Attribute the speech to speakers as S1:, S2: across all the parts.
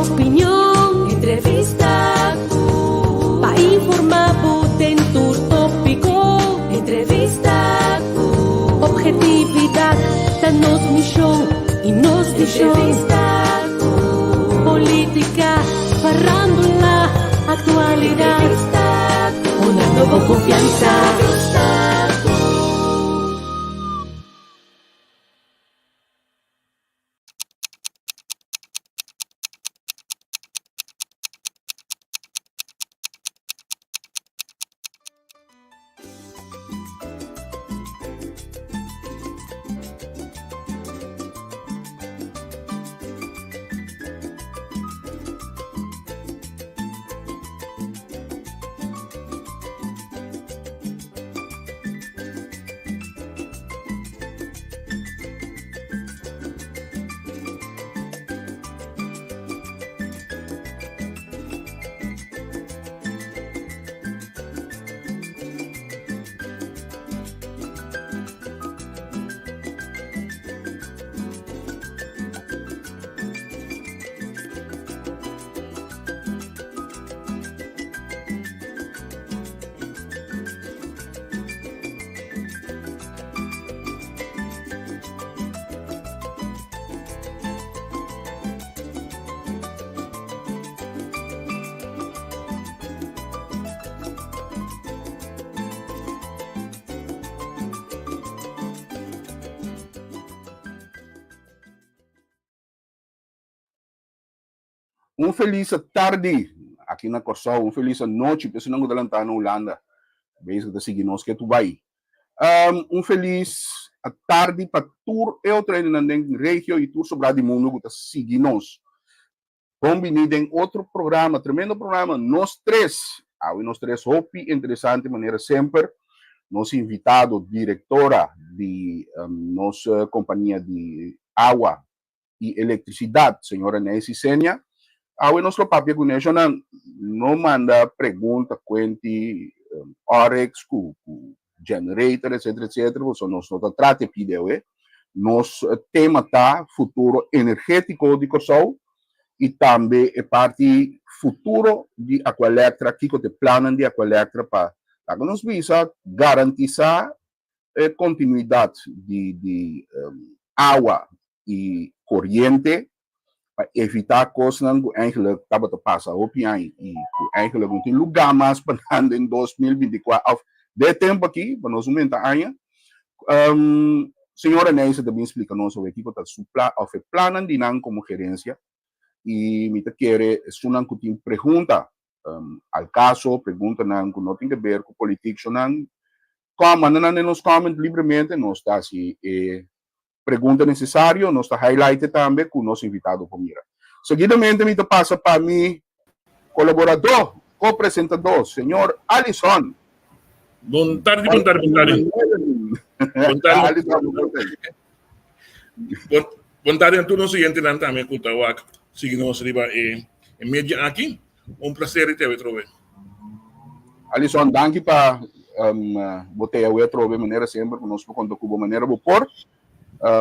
S1: Opinion, entrevista ku pa informá bo den tur tópiko. Entrevista ku Obhetividat ta nos mishon i nos vishon. Entrevista ku Polítika, farándula, aktualidat. Entrevista ku Honrando bo konfiansa. Entrevista ku.
S2: Un felis tardi aki na Kòrsou, un felis anochi pa esunnan ku ta lantá na Hulanda, bezig ta sigui nos ketu bai. Un felis tardi pa tur e otro hendenan den regio i tur sobrá di mundu ku ta sigui nos. Bon bini den otro programa, tremendo programa, Nos Tres. Awe nos tres hopi interesante manera semper. Nos invitado, direktora di nos kompania di awa i elektrisidat, señora Nancy Senia. Awe nos lo papia ku neshonan. No manda pregunta kuenti Oryx ku ku generator etcetera etcetera pasobra nos no ta trata e pidi awe. Nos tema ta futuro energetiko di Kòrsou i tambe e parti futuro di Aqualectra, kiko ta e plannan di Aqualectra pa laga nos bisa garantisá e kontinuidat di di awa i koriente pa evitá kosnan ku eigenlijk tabata pasa hopi aña i ku eigenlijk no tin lugá mas pa nan den 2024 òf den e tempu aki pa nos menta aña. Señora Neisa ta bin splika nos awe kiko ta su plan òf e plannan di nan komo gerensia i mi ta kere esunnan ku tin pregunta al kaso, preguntanan ku no tin ke ber ku politikshonnan, Kom, manda nan den nos comment libremente, nos ta hasi e pregunta necesario, nos ta highlight e tambe cu nos invitado por mira. Seguidamente mi ta pasa pa mi colaborador, co-presentador, señor Alison.
S3: Bon tardi, bon tardi, bon tardi. Bon tardi.
S2: Alison, bon tardi.
S3: Bon, bon tardi a tur nos oyentenan tambe cu ta wak sigui nos riba e media aki. Un placer di te awe.
S2: Alison, danki pa bo te awe atrobe manera semper ku nos por konta ku bo manera bo por.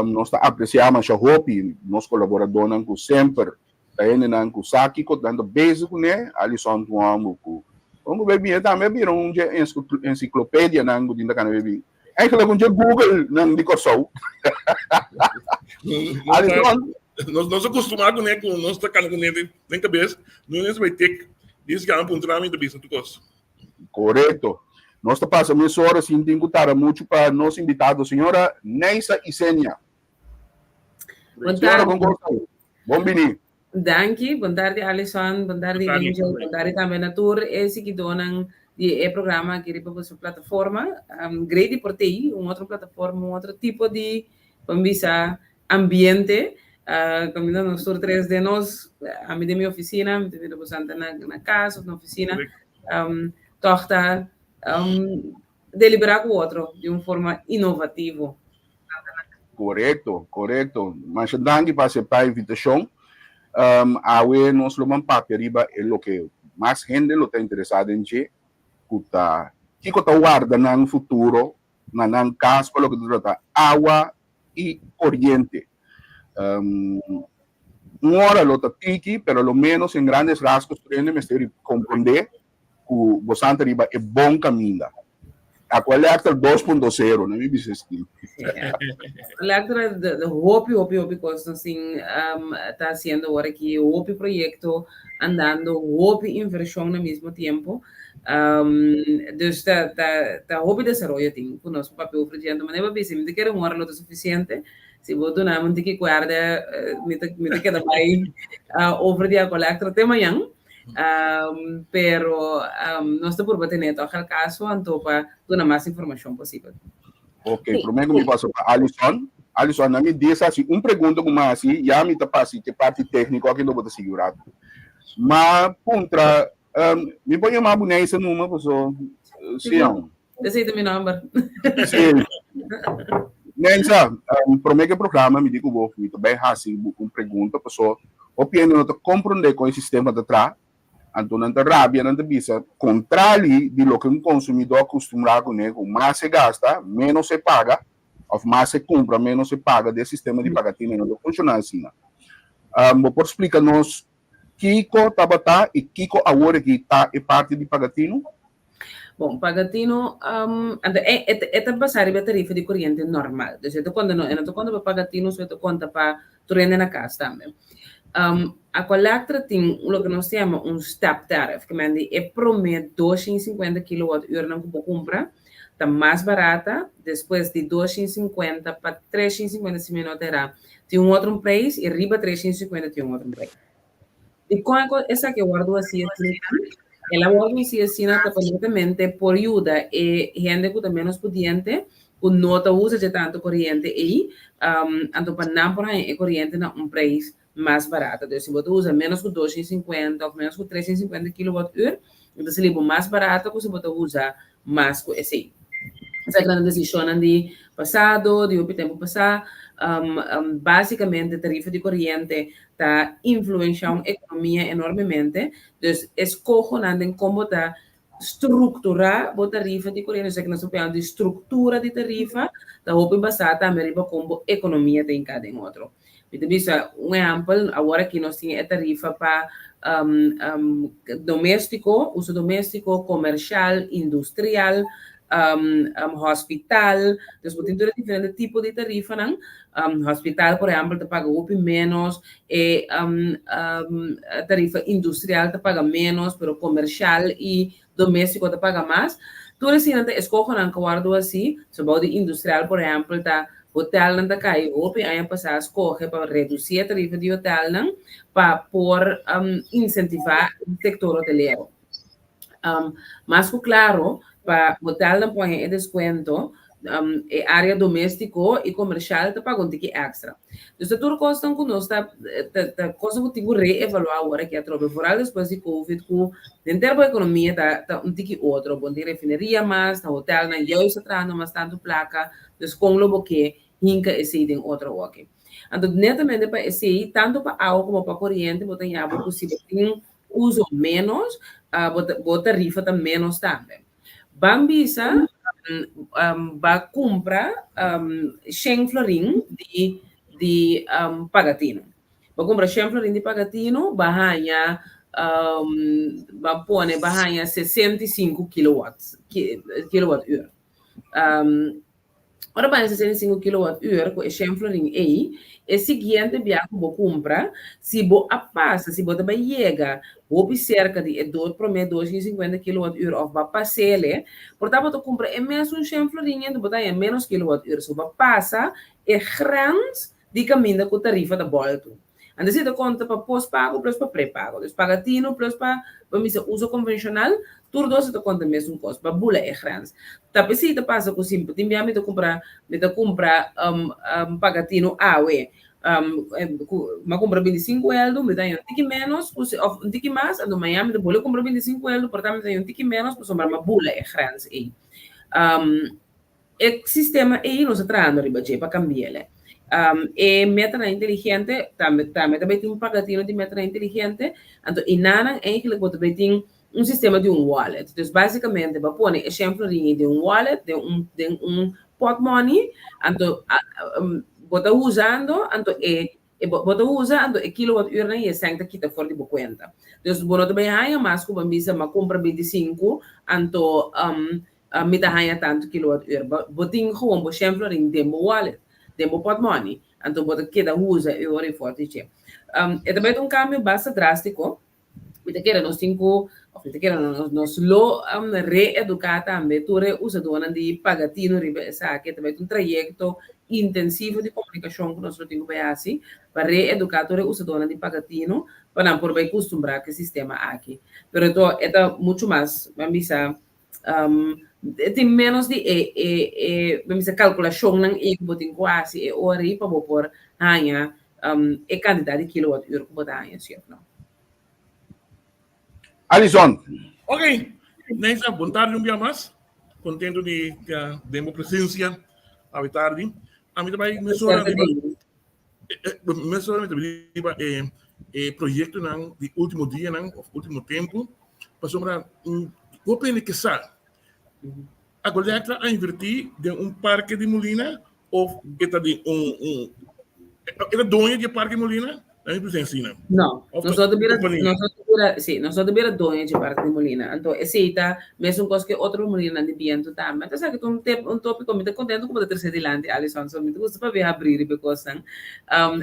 S2: Nos ta apresiá masha hopi nos kolaboradónan ku semper ta hendenan ku sa kiko nan ta bezig kuné. Alison ta un hòmber ku ora ku bo bini tambe a bira un dje ensiklopedianan ku tin ta kana bini. Eigenlijk un dje Google nan di Kòrsou. Alison.
S3: Nos nos a kustumá kuné ku nos ta kana kuné den kabes. No nes bai tek dis gana puntra mi ta bisa tur kos.
S2: Korekto. Nos ta pasa mesora sin tin ku tarda muchu pa nos invitado señora Neisa Isenia.
S4: Bon
S2: Señora
S4: tardi.
S2: kon kos ta? Bon bini.
S4: Danki. Bon tardi Alison, bon tardi
S3: Bon tardi.
S4: Angel, bon tardi tambe na tur e siguidónan di e programa aki riba boso plataforma. Great di por tei, un otro plataforma, un otro tipo di, ban bisa, ambiente. Kaminda nos tur tres den nos, ami den mi oficina, mi ta mira boso ta na cas of na oficina, tòg ta deliberá ku otro di un forma inovativo.
S2: Korekto, korekto. Masha danki pa aseptá e invitashon. Awe nos lo ban papia riba e loke mas hende lo ta interesá den dje, ku ta kiko ta warda nan futuro na nan kas pa loke ta trata awa i koriente. Un ora lo ta tiki, pero lo menos en grandes rasgos tur hende mester komprondé ku bosan ta riba e bon kaminda. Aqualectra 2.0, no mi bisa esaki.
S4: Aqualectra de, de hopi, hopi, hopi kos nos tin um, ta hasiendo awor aki, hopi proyekto andando, hopi invershon na mismo tiempo. Um, dus ta, ta, ta hopi desaroyo tin ku nos papia over dje. Anto manera bo bisa, mi ta kere un ora lo ta sufisiente. Si bo duna mi un tiki kuerda, mi ta, mi ta keda bai uh, over di Aqualectra te mañan. Um, pero um, nos ta purba tene toch el caso anto pa duna mas informacion posibel.
S2: Ok, sí. Promé ku mi pasa pa Alison. Alison, na mi dies hasi un pregunta ku mi hasi, ya mi ta pasa ke parti tékniko aki no bo ta sigui un rato. Ma puntra, um, mi por yama bo Neisa numa paso sí.
S4: Esei ta mi nomber.
S2: Sí. Neisa, um, promé ku programa mi di ku bo, mi ta bai hasi un pregunta paso hopi hende no ta komprondé kon e sistema ta traha, anto nan ta rabia, nan ta bisa kontrali di loke un konsumidó akustumbrá kuné, ku mas e gasta, ménos e paga, òf mas e kumpra, ménos e paga, den sistema di pagatina no ta funshoná asina. Um, bo por splika nos kiko tabata i kiko awor aki ta e parti di pagatino?
S4: Bon, pagatino, um, anto e, e, e ta basá riba tarifa di koriente normal. Dus e ta konta no, e no ta konta pa pagatino, so e ta konta pa tur hende na kas tambe. Um, Aqualectra tin loke nos ta yama un step tariff, ke men di e promé 250 kilowatt uurnan ku bo kumpra ta mas barata, despues di 250 pa 350 si mi no ta erá, tin un otro prijs i riba 350 tin un otro prijs. Dikon esaki a wòrdu hasi asina? El a wòrdu hasi asina aparentemente por yuda e hende ku ta ménos pudiente, ku no ta usa dje tantu koriente ei, anto pa nan por haña e koriente na un preis mas barato. Entonces, si bo ta usa ménos ku 250 òf ménos ku 350 kilowatùr, e ta sali bo mas barato ku si bo ta usa mas ku esei. Esaki ta desishonnan di pasado, di hopi tempu pasá. Básikamente tarifa di koriente ta influenshá un ekonomia enormemente. Dus eskohonan den kon bo ta strukturá bo tarifa di koriente, esaki nos ta papia di struktura di tarifa, ta hopi basá tambe riba kon bo ekonomia ta hinká den otro. Mi ta bisa un ehèmpel, awor aki nos tin e tarifa pa doméstiko, uso doméstiko, komershal, industrial, hospital. Dus bo tin tur e diferente tipo di tarifanan. Hospital por ehèmpel ta paga hopi ménos, e tarifa industrial ta paga ménos, pero komershal i doméstiko ta paga mas. Tur eseinan ta eskohonan ku wòrdu hasi. So bou di industrial por ehèmpel ta hotelnan ta kai hopi aña pasá a skohe pa redusí e tarifa di hotelnan pa por insentivá e sektor hotelero. Mas ku klaro pa hotelnan por haña e deskuento e área doméstiko i komershal ta paga un tiki èkstra. Dus ta tur kosnan ku nos ta ta kosnan ku tin ku reevaluá awor aki atrobe, foral despues di covid ku henter bo ekonomia ta ta un tiki otro. Bo no tin refineria mas, ta hotelnan juist ta trahando mas tantu plaka, dus kon lo bo ke hinka esei den otro oki. Anto netamente pa esei, tantu pa awa komo pa koriente bo ta yaha bo ku si bo tin uso ménos, bo ta bo tarifa ta ménos tambe. Ban bisa ba kumpra shen florin di di pagatino. Ba kumpra shen florin di pagatino, ba haña ba pone ba haña 65 kilowatt kilowatt uur. Ora bo haña 65 kilowatt uur ku e shen florin ei, e siguiente bia ku bo kumpra, si bo a pasa, si bo ta bai yega hopi serka di e dos promé 250 kilowatt uur òf bo a pas'ele, por ta bo ta kumpra e mesun shen florin ento bo ta haña ménos kilowatt uur. So bo a pasa e grens di kaminda ku tarifa ta bòltu. Anto esei ta konta pa postpago plus pa prepago. Dus paga tinu plus pa pa misa uso konvenshonal, tur dos ta konta mesun kos, pa bula e grens. Ta p'esei ta pasa ku si tin bia mi ta kumpra mi ta kumpra paga tinu awe, ku mi a kumpra 25 eldu mi ta haña un tiki ménos ku si òf un tiki mas, anto mañana mi ta bolbe kumpra 25 eldu por ta mi ta haña un tiki ménos pasobra mi a bula e grens ei. E sistema ei nos ta trahando riba dje pa cambi'el. E metanan inteligente tambe tambe ta bay tin un pagatino di metanan inteligente, anto enanan eigenlijk bo ta bay tin un sistema di un wallet. Dus basicamente bo a pone e shen florin ei den un wallet, den un den un portmoney, anto bo ta usando, anto e. E bo bo ta usa anto e kilowatt uurnan i e sèn ta kita for di bo kuenta. Dus bo no ta bai haña mas ku bo a bisa mi a kumpra 25 anto mi ta haña tantu kilowatt uur. Bo bo tin gewoon bo shen florin den bo wallet, den bo pòtmòni, anto bo ta keda usa e ora i for di dje. E ta bai ta un kambio basta drástiko. Mi ta kere nos tin ku, òf mi ta kere nos nos lo reeduká tambe tur e usadónan di paga tinu riba esaki. Ta bai ta un trayekto intensivo di komunikashon ku nos lo tin ku bai hasi pa reeduká tur e usadónan di paga tinu pa nan por bai kustumbrá ku e sistema aki. Pero to e ta muchu mas, ban bisa, e tin ménos di e e e ban bisa kalkulashonnan ei ku bo tin ku hasi e ora ei pa bo por haña e kantidat di kilowatt uur ku bo ta haña, si òf no.
S2: Alison.
S3: Ok, Neisa, bon tardi un bia mas. Contento di ta den bo presencia awe tardi. A mi ta bai mesora riba mesora mi ta bai riba e e proyectonan di ultimo dianan of ultimo tempo pasobra hopi hende ke sa Aqualectra a inverti den un parke di mulina of e ta di un un e ta doño di e parke Molina? Na mi presencia asina.
S4: No,
S3: Of
S4: nos
S3: ta
S4: no ta bira,
S3: compania?
S4: nos no ta bira, sí, nos no ta bira doño dje parke di Molina. Anto esei ta mesun kos ku e otro molinanan di bientu tambe. Anto esaki ta un tep, un tópiko mi ta kontentu ku bo ta trese dilanti, Alison. So mi ta gusta pabia habri riba e kosnan.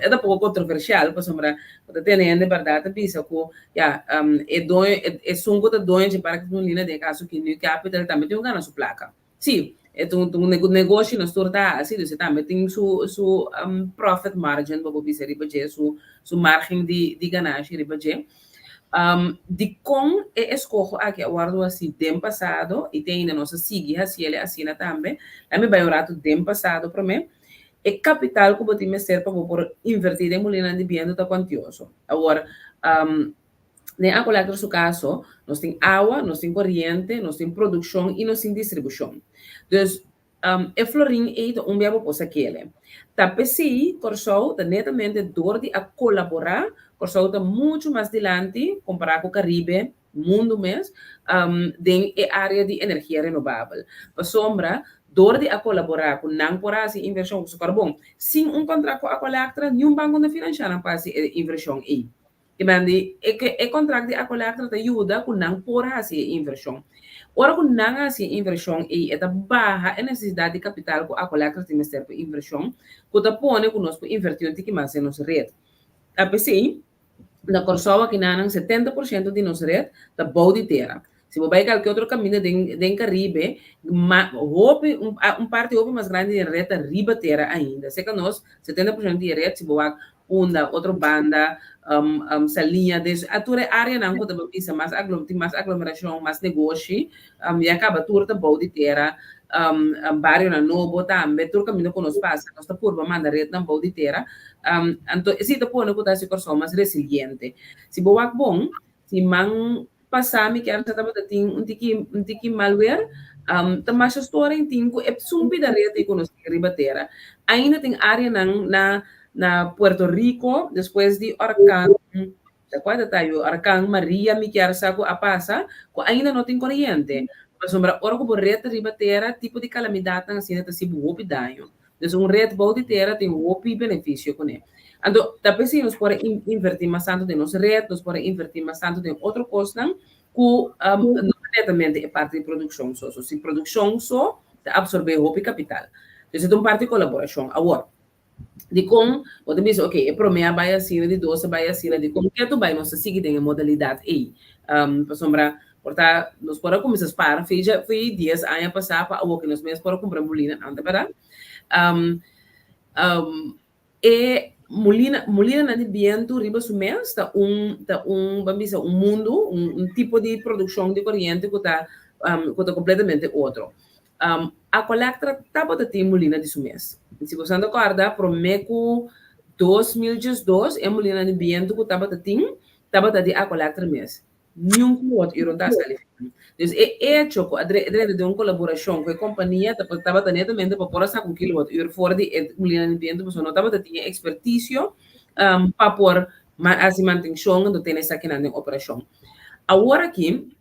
S4: E ta poko kontroversial pasobra bo ta tene hende bèrdat ta bisa ku ya, e doño, esun ku ta doño dje parke di Molina, den e kaso aki New Capital, tambe tin ku gana su plaka. Sí, e ta un negoshi nos tur ta hasi, dus e tambe tin su su profit margin, bo por bisa riba dje, su su margen di di ganashi riba dje. Dikon e eskoho aki a wòrdu hasi den pasado i te ainda nos a sigui hasiel asina tambe? Laat mi bai un ratu den pasado promé. E kapital ku bo tin mester pa bo por invertí den mulinanan di bientu ta kuantioso. Awor, Den Aqualectra su kaso, nos tin awa, nos tin koriente, nos tin produkshon i nos tin distribushon. Dus, e florin ei ta un bia bo por sakele. Ta p'esei Kòrsou ta netamente dor di a kolaborá, Kòrsou ta muchu mas dilanti kompará ku Karibe, mundu mes, den e área di energia renobabel. Pasobra dor di a kolaborá ku nan por hasi invershon ku su karbon. Sin un kontrakt ku Aqualectra, niun banko no ta finanshá nan pa hasi e invershon ei. Te manda di e ke e kontrakt di Aqualectra ta yuda ku nan por hasi e invershon. Ora ku nan hasi e invershon ei e ta baha e nesesidat di kapital ku Aqualectra tin mester pa invershon, ku ta pone ku nos por invertí un tiki mas den nos ret. Ta p'esei, na Kòrsou akinanan 70% di nos ret ta bou di tera. Si bo bai kalke otro kaminda den den Karibe, ma hopi un un parti hopi mas grandi di e ret ta riba tera ainda. Seka nos 70% di e ret si bo wak Punda, otro banda, Saliña, des a tur e áreanan ku ta bisa mas aglo tin mas aglomerashon, mas negoshi, ya kaba tur ta bou di tera, barionan nobo tambe, tur kaminda ku nos pasa nos ta purba manda retnan bou di tera. Anto esei ta pone ku ta hasi Kòrsou mas resiliente. Si bo wak bon, siman pasá mi kier sa tabata tin un tiki un tiki mal weer, ta masha storing tin ku e sumpi da ret ei ku nos tin riba tera. Ainda tin áreanan na na Puerto Rico despues di orkan ta kua ta tayo orkan Maria mi kier sa ku a pasa ku ainda no tin koriente. Pasobra ora ku bo ret riba tera tipo di kalamidatnan asina ta hasi bo hopi daño. Dus un red bou di tera tin hopi beneficio kuné. Anto, ta p'esei nos por a invertí mas tantu den nos red, nos por a invertí mas tantu den otro kosnan ku no ta netamente e parti di produkshon so. So, si produkshon so ta absorbé hopi kapital. Dus e ta un parti di kolaborashon. Awor, dikon bo ta bisa, oke, e promé a bai asina, di dos a bai asina, dikon ketu bai nos ta sigui den e modalidat ei? Pasobra Por ta nos por a kuminsá spar fecha fi dies aña pasá pa awor ku nos mes por a kumpra mulina nan ta bèrdat. E mulina mulinanan di bientu riba su mes ta un ta un ban bisa un mundu un un tipo di produkshon di koriente ku ta ku ta kompletamente otro. Aqualectra tabata tin mulina di su mes. Si boso ta kòrda promé ku 2012 e mulina di bientu ku tabata tin tabata di Aqualectra mes. Niun kilowatt uur no ta sali fin. Dus e echo ku a drenta den un kolaborashon ku e kompania tabata netamente pa por a saka un kilowatt uur for di e mulina di bientu pasobra no tabata tin e ekspertisio pa por hasi mantenshon anto tene esakinan den operashon. Awor aki.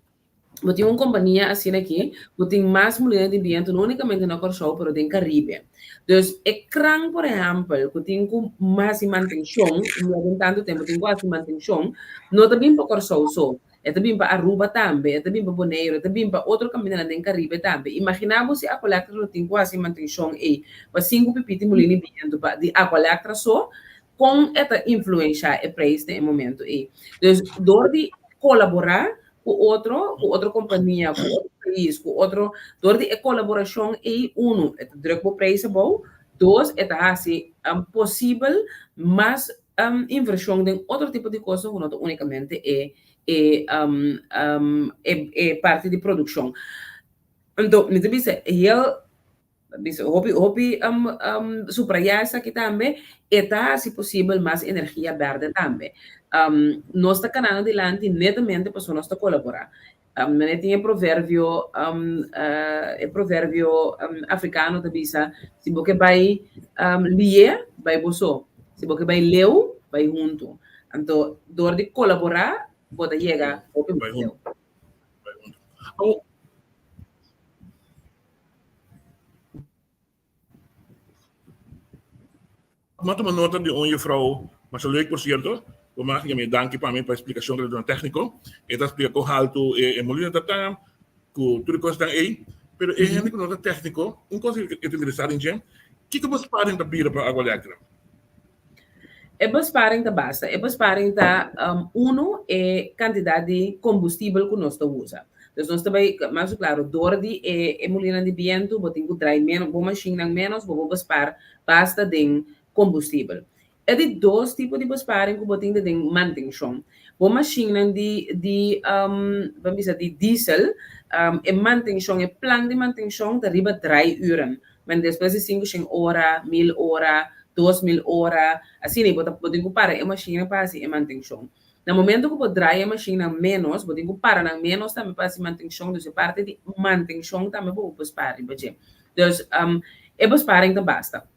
S4: Bo tin un kompania asina aki ku tin mas mulina di bientu no únikamente na Kòrsou pero den Karibe. Dus e kran por ehèmpel ku tin ku hasi mantenshon, ya den tantu tempu tin ku hasi mantenshon, no ta bin pa Kòrsou so, e ta bin pa Aruba tambe, e ta bin pa Boneiru, e ta bin pa otro kamindanan den Karibe tambe. Imaginá bo si Aqualectra lo tin ku hasi mantenshon ei pa sinku pipiti mulina di bientu pa di Aqualectra so, kon e ta influenshá e preis den e momentu ei. Dus dor di kolaborá ku otro, ku otro kompania, ku otro pais, ku otro, dor di e kolaborashon ei, unu, e ta druk bo preis abou, dos, e ta hasi posibel mas invershon den otro tipo di kosnan ku no ta únikamente e e e parti di produkshon. Anto mi ta bisa heel Bisa hopi hopi subrayá esaki tambe, e ta hasi posibel mas energia bèrdè tambe. Nos ta kanando dilanti netamente pasobra nos ta kolaborá. Mene tin e proverbio e proverbio afrikano ta bisa, si bo ke bai lié, bai bo so. Si bo ke bai leu, bai huntu. Anto dor di kolaborá bo ta yega hopi mas leu.
S3: M'a tuma nota di un juffrouw, masha leuk por cierto, bo mag yam'é danki pa mi pa e splicacion ku ta duna técnico. E ta splica kon haltu e molina ta ta, ku tur e kosnan ei. Pero e hende ku no ta técnico, un kos ku e ta interesá den dje, kiko besparing ta bira pa Aqualectra?
S4: E besparing ta basta. E besparing ta unu e kantidat di kombustibel ku nos ta usa. Dus nos ta bai, mas klaro, dor di e e mulinan di bientu bo tin ku drai ménos, bo mashinnan ménos, bo por bespar basta den kombustibel. E di dos tipo di besparing ku bo tin ta den mantenshon. Bo mashinnan di di ban bisa di diesel, e mantenshon, e plan di mantenshon ta riba drai uren. Men despues di 500 ora, 1000 ora, 2000 ora, asina bo ta bo tin ku para e mashina pa hasi e mantenshon. Na momento ku bo draai e mashinnan ménos, bo tin ku para nan ménos tambe pa hasi mantenshon, dus e parti di mantenshon tambe bo por bespaar riba dje. Dus e besparing ta basta.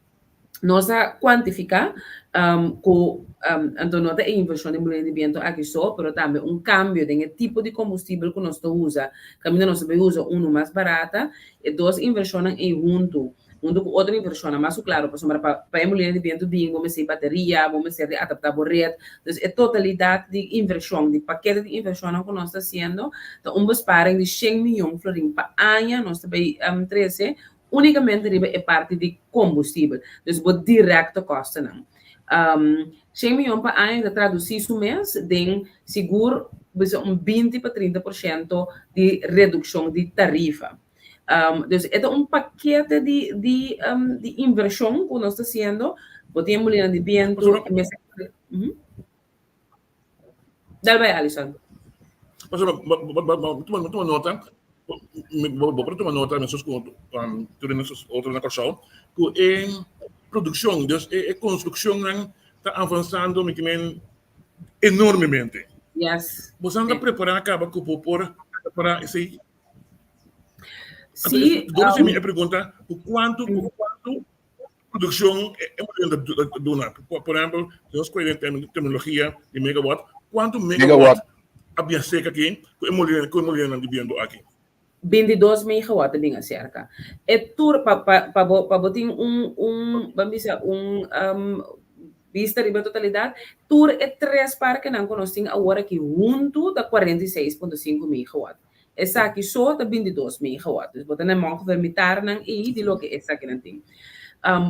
S4: Nos a kuantifiká ku anto no ta e invershon di mulina di bientu aki so, pero tambe un kambio den e tipo di kombustibel ku nos ta usa, kaminda nos ta bai usa unu mas barata, e dos invershonnan ei huntu, huntu ku otro invershonnan, mas ku klaro pasobra pa pa e mulina di bientu bin bo mester bateria, bo mester di adaptá bo ret, dus e totalidat di invershon, di pakete di invershonnan ku nos ta hasiendo ta un besparing di shen miyon florin pa aña nos ta bai trese Únikamente riba e parti di kombustibel, dus bo direkto kòstenan. Shen mion pa aña ta tradusí su mes den sigur bisa un 20 pa 30% di redukshon di tarifa. Dus e ta un pakete di di di invershon ku nos ta hasiendo, bo tin e mulina di bientu, e mester. Dal bai, Alison.
S3: Pasobra, bo tuma tuma nota, bo por tuma nota mesun ku tur e otro na Kòrsou, ku e produkshon, dus e konstrukshonnan ta avansando mi ke men enormemente.
S4: Yes.
S3: Boso ta prepará kaba ku bo por prepará esei?
S4: Sí.
S3: Dor si mi e pregunta, ku kuantu ku kuantu Produccion e modelo ta duna. Por ehempel, si nos coge den terminologia di megawatt, cuanto megawatt a bin acerca aki cu e molina cu e molinanan di biento aki?
S4: 22 megawatt a bin acerca. E tur pa pa pa bo pa bo tin un un ban bisa un bista riba e totalidad, tur e tres parkenan cu nos tin awor aki huntu ta 46.5 megawatt. Esaki so ta 22 megawatt. Dus bo ta na ongeveer mitar nan ei di loke esakinan tin.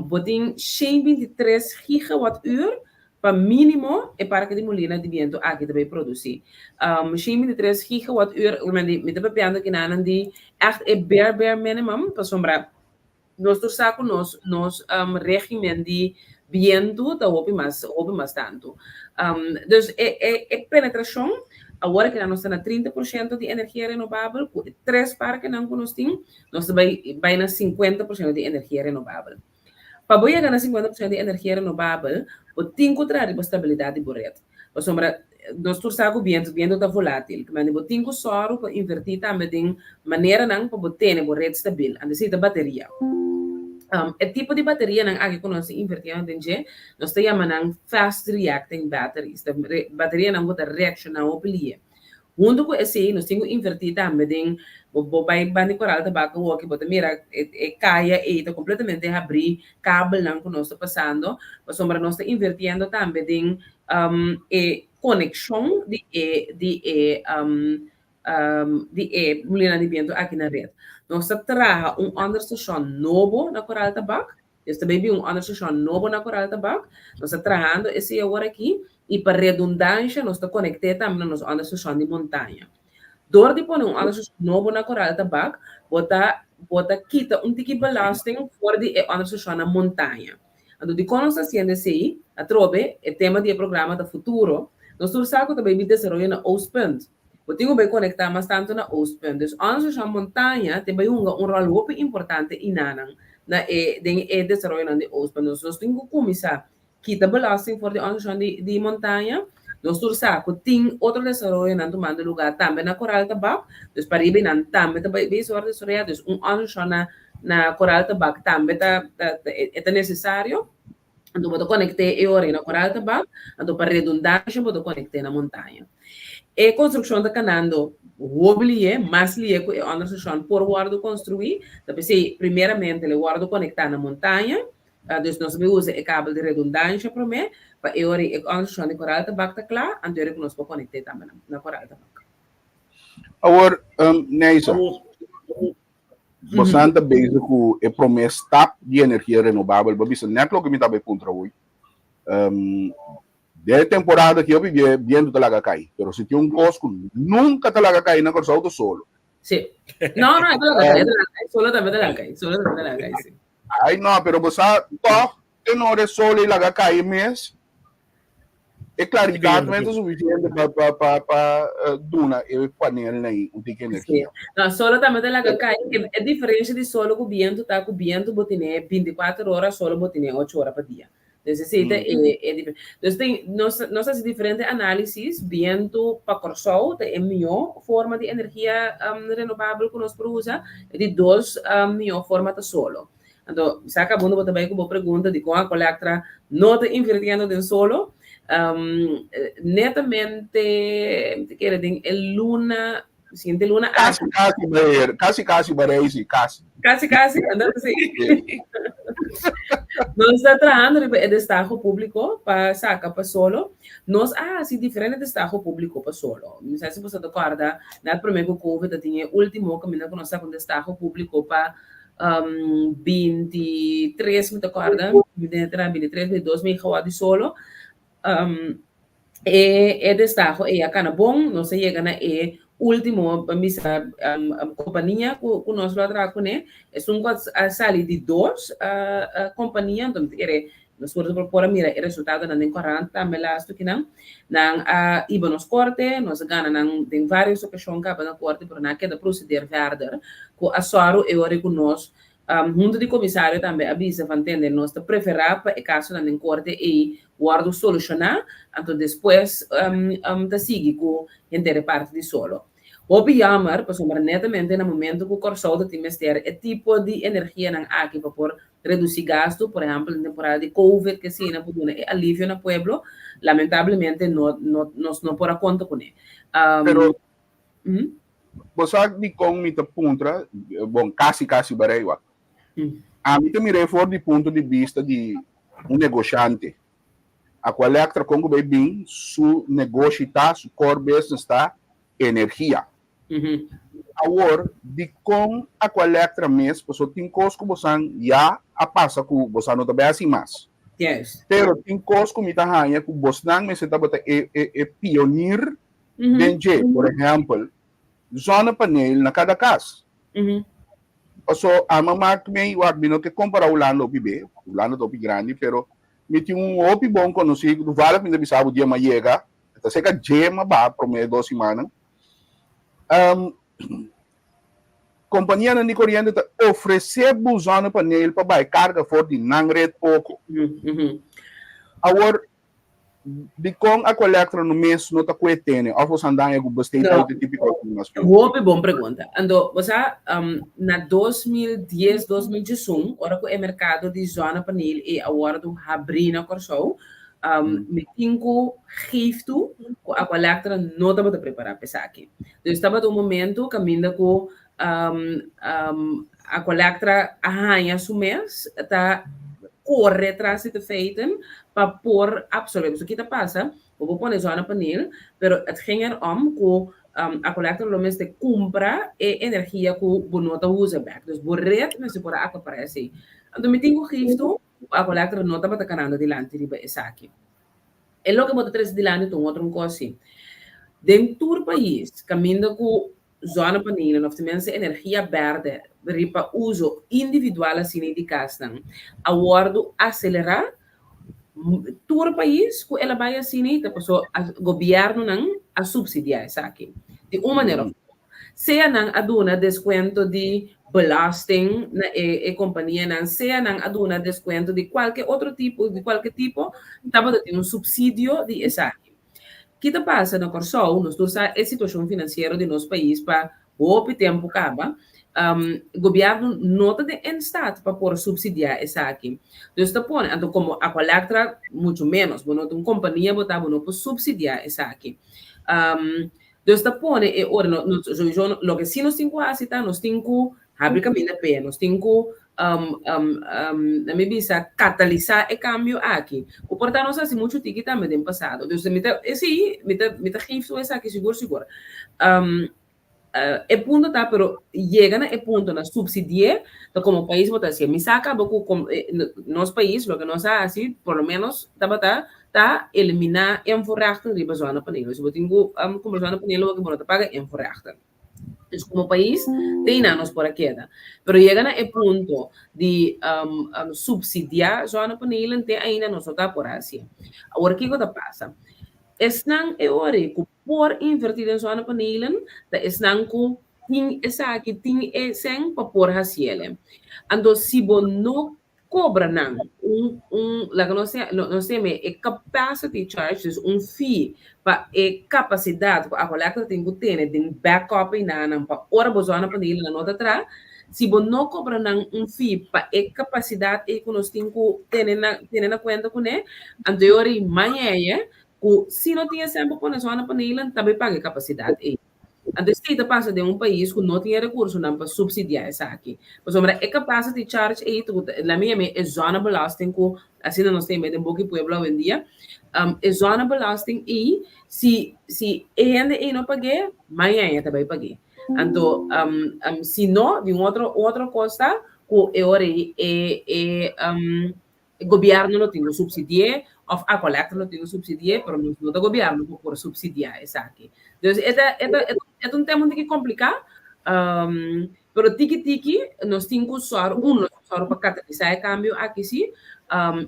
S4: Bo tin 123 gigawatt uur pa mínimo e parke di mulina di bientu aki ta bai produsí. 123 gigawatt uur, mi ta papiando kinanan di ègt e bare bare minimum pasobra Nos tur sa ku nos nos regimen di bientu ta hopi mas hopi mas tantu. Dus e e e penetrashon awor keda nos ta na 30% di energia renobabel ku e tres parkenan ku nos tin nos ta bai bai na 50% di energia renobabel. Pa bo yega na 50% di energia renobabel bo tin ku traha riba stabilidat di bo ret. Pasobra nos tur sa ku bientu, bientu ta volátil. Kmende bo tin ku sòru pa invertí tambe den maneranan pa bo tene bo ret stabil. Anto esei ta bateria. E tipo di baterianan aki ku nos ta invertí den dje, nos ta yama nan fast reacting batteries. Ta baterianan ku ta reakshoná hopi lihe. Huntu ku esei nos tin ku invertí tambe den bo bo bai banda di Koral Tabak awoki bo ta mira e e kaya ei ta kompletamente habrí, kabelnan ku nos ta pasando, pasobra nos ta invertiendo tambe den e konekshon di e di e di e mulina di bientu aki na ret. Nos ta traha un onderstation nobo na Koral Tabak. Nos ta bay bin un onderstation nobo na Koral Tabak. Nos ta trahando esey awor aki y pa redundancia nos ta conect'é tambe na nos onderstation di Montaña. Door di pone un onderstation nobo na Koral Tabak, bo ta bo ta kita un tiki belasting for di e onderstation na Montaña. Anto dikon nos ta hasiendo esei? Atrobe, e tema di e programa ta futuro. Nos tur sa ku ta bai bin desaroyo na Oostpunt. Bo tin ku bai konektá mas tantu na Oostpunt. Dus Onderstation Montaña tin bai hunga un ròl hopi importante inanan na e den e desaroyonan di Oostpunt. Dus nos tin ku kuminsá kita belasting for di Onderstation di di Montaña. Nos tur sa ku tin otro desaroyonan tumando lugá tambe na Koral Tabak. Dus pariba einan tambe ta bai bai wòrdu desaroyá. Dus un Onderstation na Na Koral Tabak tambe ta e ta nesesario. Anto bo ta konekt'é e ora ei na Koral Tabak, anto pa redundansha bo ta konekt'é na Montaña. E konstrukshon ta kanando hopi lié, mas lié ku e onderstation por wòrdu konstruí. Ta p'esei primeramente lo wòrdu konektá na Montaña, dus nos ta bai usa e kabel di redundansha promé pa e ora ei e onderstation di Koral Tabak ta kla, anto e ora ku nos por konekt'é tambe na Koral Tabak.
S2: Awor, Neisa, Bosan ta bezig ku e promé stap di energia renobabel. Bo bisa nèt loke mi tabata puntra hoy. Den e temporada aki hopi bia bientu ta laga kai, pero si tin un kos ku nunka ta laga kai na Kòrsou ta solo.
S4: Sí. No, no, e ta laga kai, e ta laga kai. Solo tambe ta laga kai, solo tambe ta laga kai, sí.
S2: Ai no, pero bo sa tòg te no ora e solo ei laga kai mes, E klaridat no ta sufisiente pa pa pa pa duna e panelnan ei un tiki energia.
S4: No, solo tambe ta laga kai. E, e diferensia di solo ku bientu ta ku bientu bo tene 24 ora, solo bo tene 8 ora pa dia. Dus esei ta e, e difer- Dus tin, nos, nos hasi diferente análisis, bientu pa Kòrsou ta e mihó forma di energia um, renovabel ku nos por usa, e di dos um, mihó forma ta solo. Anto, sa ka bo ta bai ku bo pregunta di kon Aqualectra no ta invirtiendo den solo. Um, netamente, mi ta kere den e luna, siguiente luna
S2: Kasi, kasi, meneer. Kasi, kasi, Baresi, kasi.
S4: Kasi, kasi, anto si. Nos ta trahando riba e destaho públiko pa saka pa solo. Nos a hasi diferente destaho públiko pa solo. Mi sa si bo sa ta kòrda, na promé ku Covid a tin e último kaminda ku nos saka un destaho públiko pa 23 mi ta kòrda, mi den e 23, 22 megawatt di solo. E e destaho ei a kana bon, nos a yega na e último ban bisa kompania ku ku nos lo a traha kuné. Esun ku a sali di dos kompania, anto mi ta kere nos por por a mira e resultadonan den korant tambe lastu kinan. Nan a hiba nos korte, nos a gana nan den vários okashon kaba na korte, pero nan a keda proseder verder ku a sòru e ora ku nos huntu di komisario tambe a bisa van tende nos ta preferá pa e kasonan den korte ei wòrdu solushoná, anto despues ta sigui ku henter e parti di solo. Hopi yammer, pasobra netamente na momento ku Kòrsou ta tin mester e tipo di energianan aki pa por Redusí gastu, por ehèmpel den temporada di covid ke asina por duna e alivio na pueblo, lamentablemente no no nos no por a konta kuné.
S2: Pero bo sa dikon mi ta puntra, bon kasi kasi barei wak. Ami ta mir'é for di punto di bista di un negoshante. Aqualectra kon ku bai bin su negoshi ta, su core business ta energia. Awor, dikon Aqualectra mes? Pasobra tin kos ku bosan ya a pasa ku bosan no ta bai hasi mas. Pero tin kos ku mi ta haña ku bosnan mester tabata e e e pionir den dje. Por ehèmpel, zonnepaneel na kada kas. Paso ami a mak mei, wak mi no ke kompará Hulanda hopi be, Hulanda ta hopi grandi, pero mi tin un hopi bon konosí ku toevallig mi ta bisa bo dia mi a yega, ta serka dje mi a baha promé dos simannan. Um, kompanianan di koriente ta ofresé bo zonnepaneel pa bai karga for di nan red poko. Awor, dikon Aqualectra no mes no ta kue tene? Òf boso andan e ku besteed
S4: No.
S2: uit e típiko aki mas pió?
S4: Hopi bon pregunta. Anto, bo sa, um, na 2010, 2011, ora ku e merkado di zonnepaneel ei a wòrdu habrí na Kòrsou, Mi tin ku geef toe ku Aqualectra no tabata prepará pa esaki. Dus tabata un momento kaminda ku Aqualectra a haña su mes ta kore tras di de feiten pa por absorbé. Pasobra ki ta pasa? Bo por pone zonnepaneel, pero het ging er om ku Aqualectra lo mester kumpra e energia ku bo no ta usa bèk. Dus bo red mester por a akapará esei. Anto mi tin ku geef toe ku Aqualectra no tabata kanando dilanti riba esaki. E loke bo ta trese dilanti ta un otro kos si. Den tur pais kaminda ku zonnepanelen of tenminste energia bèrdè riba uso individual asina di kasnan a wòrdu aselerá, tur pais ku el a bai asina ta paso gobièrnunan a supsidiá esaki di un manera òf otro. Sea nan a duna deskuento di belasting na e kompanianan, sea nan a duna deskuento di kualke otro tipo, di kualke tipo, tabata tin un supsidio di esaki. Ki ta pasa na Kòrsou? Nos tur sa e situashon finansiero di nos pais pa hopi tempu kaba. Gobièrnu no ta den en stat pa por supsidiá esaki. Dus ta pone, anto komo Aqualectra muchu ménos, bo no ta un kompania bo ta, bo no por supsidiá esaki. Dus ta pone e ora, no, no, sowieso loke sí nos tin ku hasi ta nos tin ku habri kaminda p'e, nos tin ku na mi bisa katalisá e kambio aki. Ku por ta nos hasi muchu tiki tambe den pasado. Dus mi ta, sí, mi ta, mi ta geef tur esaki sigur sigur. E punto ta, pero yega na e punto na supsidi'é, ta komo pais bo ta hasié. Mi sa kaba ku nos pais loke nos a hasi por lo ménos tabata ta eliminá invoerrechten riba zonnepanelen. Si bo tin ku kumpra zonnepanelen bo no ta paga invoerrechten. Dus komo pais te einan nos por a keda. Pero yega na e punto di supsidiá zonnepanelen te ainda nos no ta por hasié. Awor kiko ta pasa? Esnan e ora ku por invertí den zonnepanelen ta esnan ku tin esaki, tin e sèn pa por hasiel. Anto si bo no kobra nan un un laga nos nos teme e capacity charge, dus un fee pa e kapasidat ku Aqualectra tin ku tene den backup einanan pa ora bo zonnepanelennan no ta traha, si bo no kobra nan un fee pa e kapasidat ei ku nos tin ku tene na tene na kuenta kuné, anto e ora ei mañana Ku si no tin e semper pone zonnepanelen ta bay paga e kapasidat ei. Anto esei ta pasa den un pais ku no tin e rekursonan pa supsidiá esaki. Pasobra e capacity charge ei ta ku ta la mi yam'é e zonnebelasting ku asina nos ta yam'é den boki pueblo awendia. E zonnebelasting ei si si e hende ei no pag'é mañana ta bay pag'é. Anto si no di un otro un otro kos ta ku e ora ei e e E gobièrnu lo tin ku supsidi'é òf Aqualectra lo tin ku supsidi'é, pero nos no ta gobièrnu ku por supsidiá esaki. Dus e ta e ta e ta un tema un tiki kompliká, pero tiki tiki nos tin ku sòru, un nos tin ku sòru pa katalisá e kambio aki sí,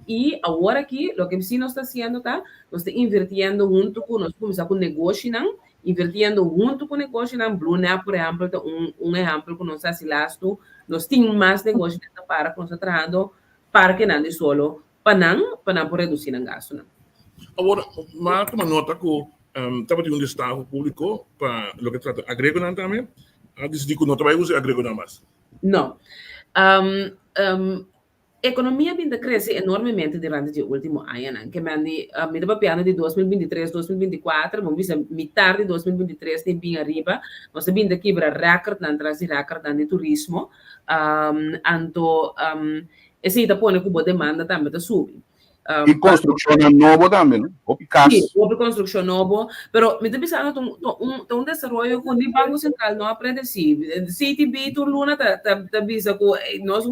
S4: i awor aki loke sí nos ta hasiendo ta nos ta invirtiendo huntu ku nos kuminsá ku negoshinan, invirtiendo huntu ku negoshinan, Blue Nap por ehèmpel ta un un ehèmpel ku nos a hasi lastu, nos tin mas negoshinan ta para ku nos ta trahando parkenan di solo pa nan, pa nan por redusí nan gastunan.
S3: Awor, m'a tuma nota ku tabatin un destaho públiko pa loke trata agregonan tambe. A disidí ku no ta bai usa e agregonan mas.
S4: No. Ekonomia bin ta krese enormemente durante di e último añanan. Ke men di, mi ta papiando di 2023, 2024, bo bisa mitar di 2023 tin bin ariba, nos ta bin ta kibra rèkòrtnan tras di rèkòrtnan di turismo. Anto esei ta pone ku bo demanda tambe ta subi.
S2: I konstrukshonnan nobo tambe, no? Hopi kas.
S4: Sí, hopi konstrukshon nobo. Pero mi ta bisa ta un ta un ta un desaroyo ku ni Banko Sentral no a predesí. CTB tur luna ta ta ta bisa ku nos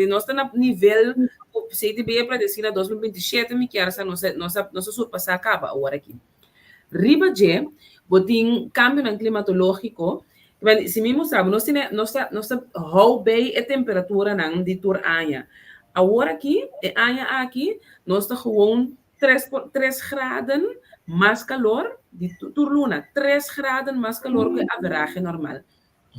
S4: nos ta na nivel ku CTB a predesí na 2027 mi kier sa nos a nos a nos a surpasá kaba awor aki. Riba dje, bo tin kambionan klimatológiko. Si mi mustra bo, nos tene, nos ta, nos ta hou bei e temperaturanan di tur aña. Awor aki, e aña aki, nos ta gewoon tres por, tres graden mas kalor di tur luna, tres graden mas kalor ku e averahe normal.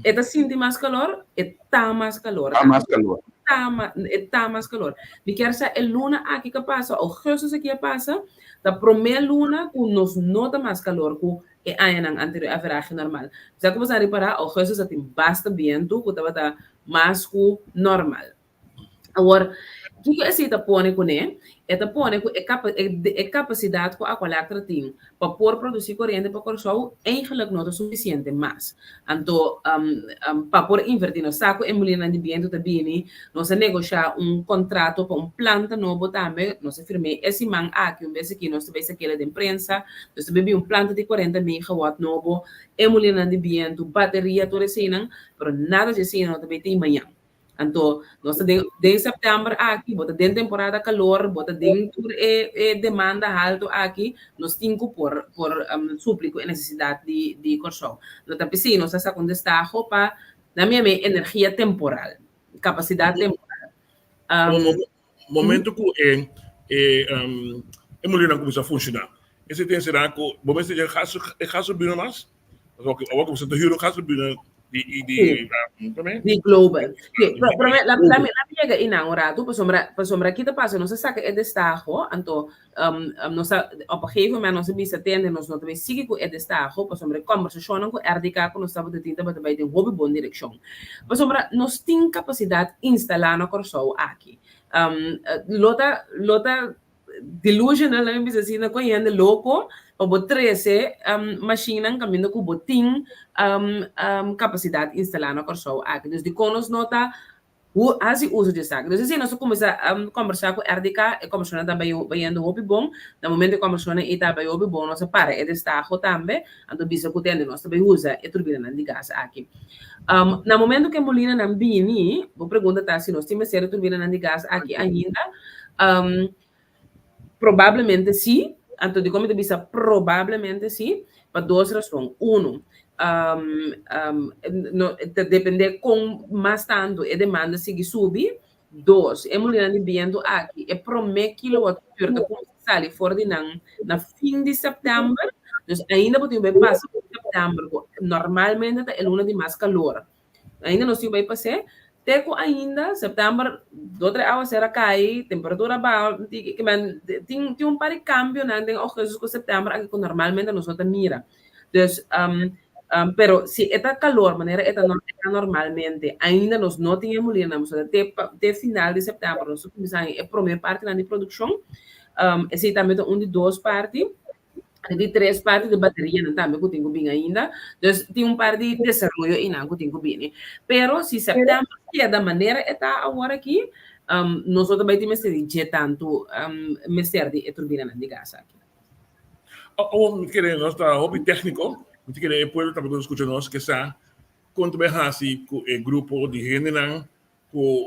S4: E ta sinti mas kalor? E ta mas kalor.
S2: Ta mas kalor.
S4: Ta ma, e ta mas kalor. Mi kier sa e luna aki ka pasa, augustus aki a pasa, ta promé luna ku nos no ta mas kalor ku e añanan anterior, averahe normal. Sa ku bo sa ripará, augustus a tin basta bientu ku tabata mas ku normal. Awor, kiko esei ta pone kuné? E ta pone ku e e kapasidat ku Aqualectra tin pa por produsí koriente pa Kòrsou eigenlijk no ta sufisiente mas. Anto, pa por invertí nos sa ku e mulinanan di bientu ta bini, nos a negoshá un kontrato pa un planta nobo tambe, nos a firm'é e siman aki, un bes aki nos ta bai sak'el den prensa, nos ta bai bin un planta di kuarenta megawatt nobo, e mulinanan di bientu, bateria, tur eseinan, pero nada dje eseinan no ta bai tin mañan. Anto, nos ta den, den september aki, bo ta den temporada calor, bo ta den tur e, e demanda halto aki, nos tin ku por, por um, supli ku e necesidad di, di Kòrsou. No ta p'esei nos a saka un destaho pa, na mi ame, energia temporal, capacidad temporal. Um,
S3: Momento ku e, e, um, e mulhernan kuminsá funshoná, esei ta enserá ku bo mester e gas, e gas turbina mas? Awor ku bo ta hür un gas turbina di, di,
S4: di, di Global. Sí, pero, pero la, la, la, la yega einan un ratu, pasobra, pasobra ki ta pasa, nos a saka e destaho, anto um, um, nos a, op een gegeven moment nos a bisa tende, nos no ta bay sigui ku e destaho, pasobra e kombersashonnan ku RDK ku nos tabata tin tabata bay den hopi bon direkshon. Pasobra nos tin kapasidat instalá na Kòrsou aki. Um, lo ta, lo ta delusional, laat me bisa asina, ku hende loko pa bo trese um, mashinnan kaminda ku bo tin um, um, kapasidat instalá na Kòrsou aki. Dus dikon nos no ta hasi uso di esaki? Dus asina nos a kuminsá um, kombersá ku RDK, e kombersashonnan ta bai bayendo hopi bon. Na momento e kombersashonnan ei ta bai hopi bon, nos a para e destaho tambe, anto bisa ku tende nos ta bai usa e turbinanan di gas aki. Um, na momento ku e molinanan bini, bo pregunta ta si nos tin mester e turbinanan di gas aki ainda. Um, probablemente sí. Anto dikon mi ta bisa probablemente sí? Pa dos rason. Uno, um, um, no, ta depende kon mas tantu e demanda sigui subi. Dos, e mulinanan di bientu aki, e promé kilowatt uur ta kuminsá sali for di nan na fin di sèptèmber. Dus ainda bo tin bai pasa ku sèptèmber, ku normalmente ta e luna di mas kalor. Ainda nos tin bai pas'é, te ku ainda sèptèmber do tres awaser a kai, temperatura a baha, tin tin un par di kambionan den ougùstus ku sèptèmber aki ku normalmente nos no ta mira. Dus, pero si e ta kalor manera e ta normalmente, ainda nos no tin e mulinanan, pasobra te te final di sèptèmber nos ta kuminsá e promé partinan di produkshon. Esei tambe ta un di dos parti. Di tres parti di baterianan tambe ku tin ku bin ainda. Dus tin un par di desaroyo einan ku tin ku bini. Pero si sèptèmber keda manera e ta awor aki, nos no ta bai tin mester di dje tantu mester di e turbinanan di gas aki.
S3: Awor mi kere nos ta hopi tékniko, mi ta kere e pueblo tambe ku ta skucha nos ke sa kon ta bai hasi ku e grupo di hendenan ku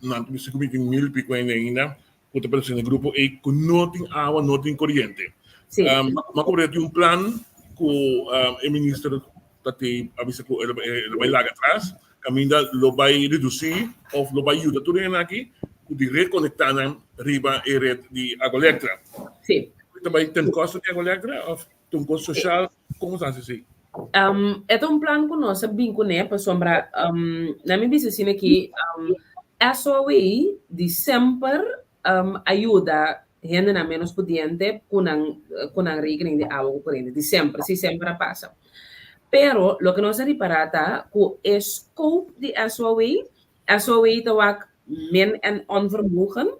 S3: nan ta bisa ku mi tin mil piko hende ainda ku ta pertense na e grupo ei ku no tin awa, no tin koriente.
S4: Sí.
S3: Um, ma komprende tin un plan ku um, e minister ta te a bisa ku el el bai laga atras, kaminda lo bai redusí of lo bai yuda tur hende aki ku di rekonektá nan riba e red di Aqualectra.
S4: Sí.
S3: Ta bai ten kosto di Aqualectra of ta un kos sosial? Kon ta hasi esei?
S4: Um, e ta un plan ku nos a bin kuné pasobra um, na mi bisa asina aki, um, SOE di semper um, a yuda hendenan ménos pudiente ku nan ku nan rekening di awa ku koriente, di semper, si semper a pasa. Pero loke nos a ripará ta ku e scope di SOE SOE ta wak min en onvermogen.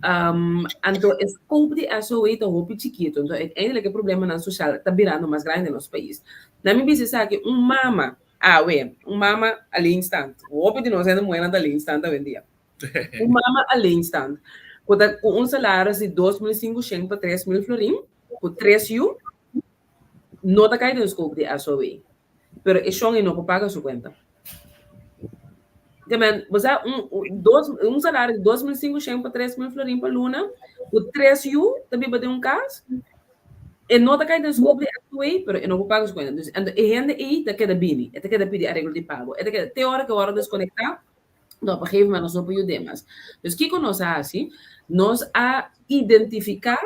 S4: Um, anto e scope di SOE ta hopi chikitu. Anto uiteindelijk e problemanan sosial ta birando mas grandi den nos pais. Na mi bisa esaki, un mama awe, un mama alleenstaand, hopi di nos hende muhernan ta alleenstaand awendia. Un mama alleenstaand ku ta ku un salaris di 2500 pa 3000 florin, ku tres yu, no ta kai den scope di SOE. Pero e shon e no por paga su cuenta. Te men, bo sa, un, un, dos, un salario di 2500 pa 3000 florin pa luna, ku tres yu ta biba den un kas, e no ta kai den scope di SOE, pero e no por paga su cuenta. Dus, ento e hende ei ta keda bini, e ta keda pidi areglo di pago, e ta keda, te ora ke wòrdu deskonekta, no, op een gegeven moment nos no por yud'é mas. Dus kiko nos a hasi? Nos a identifiká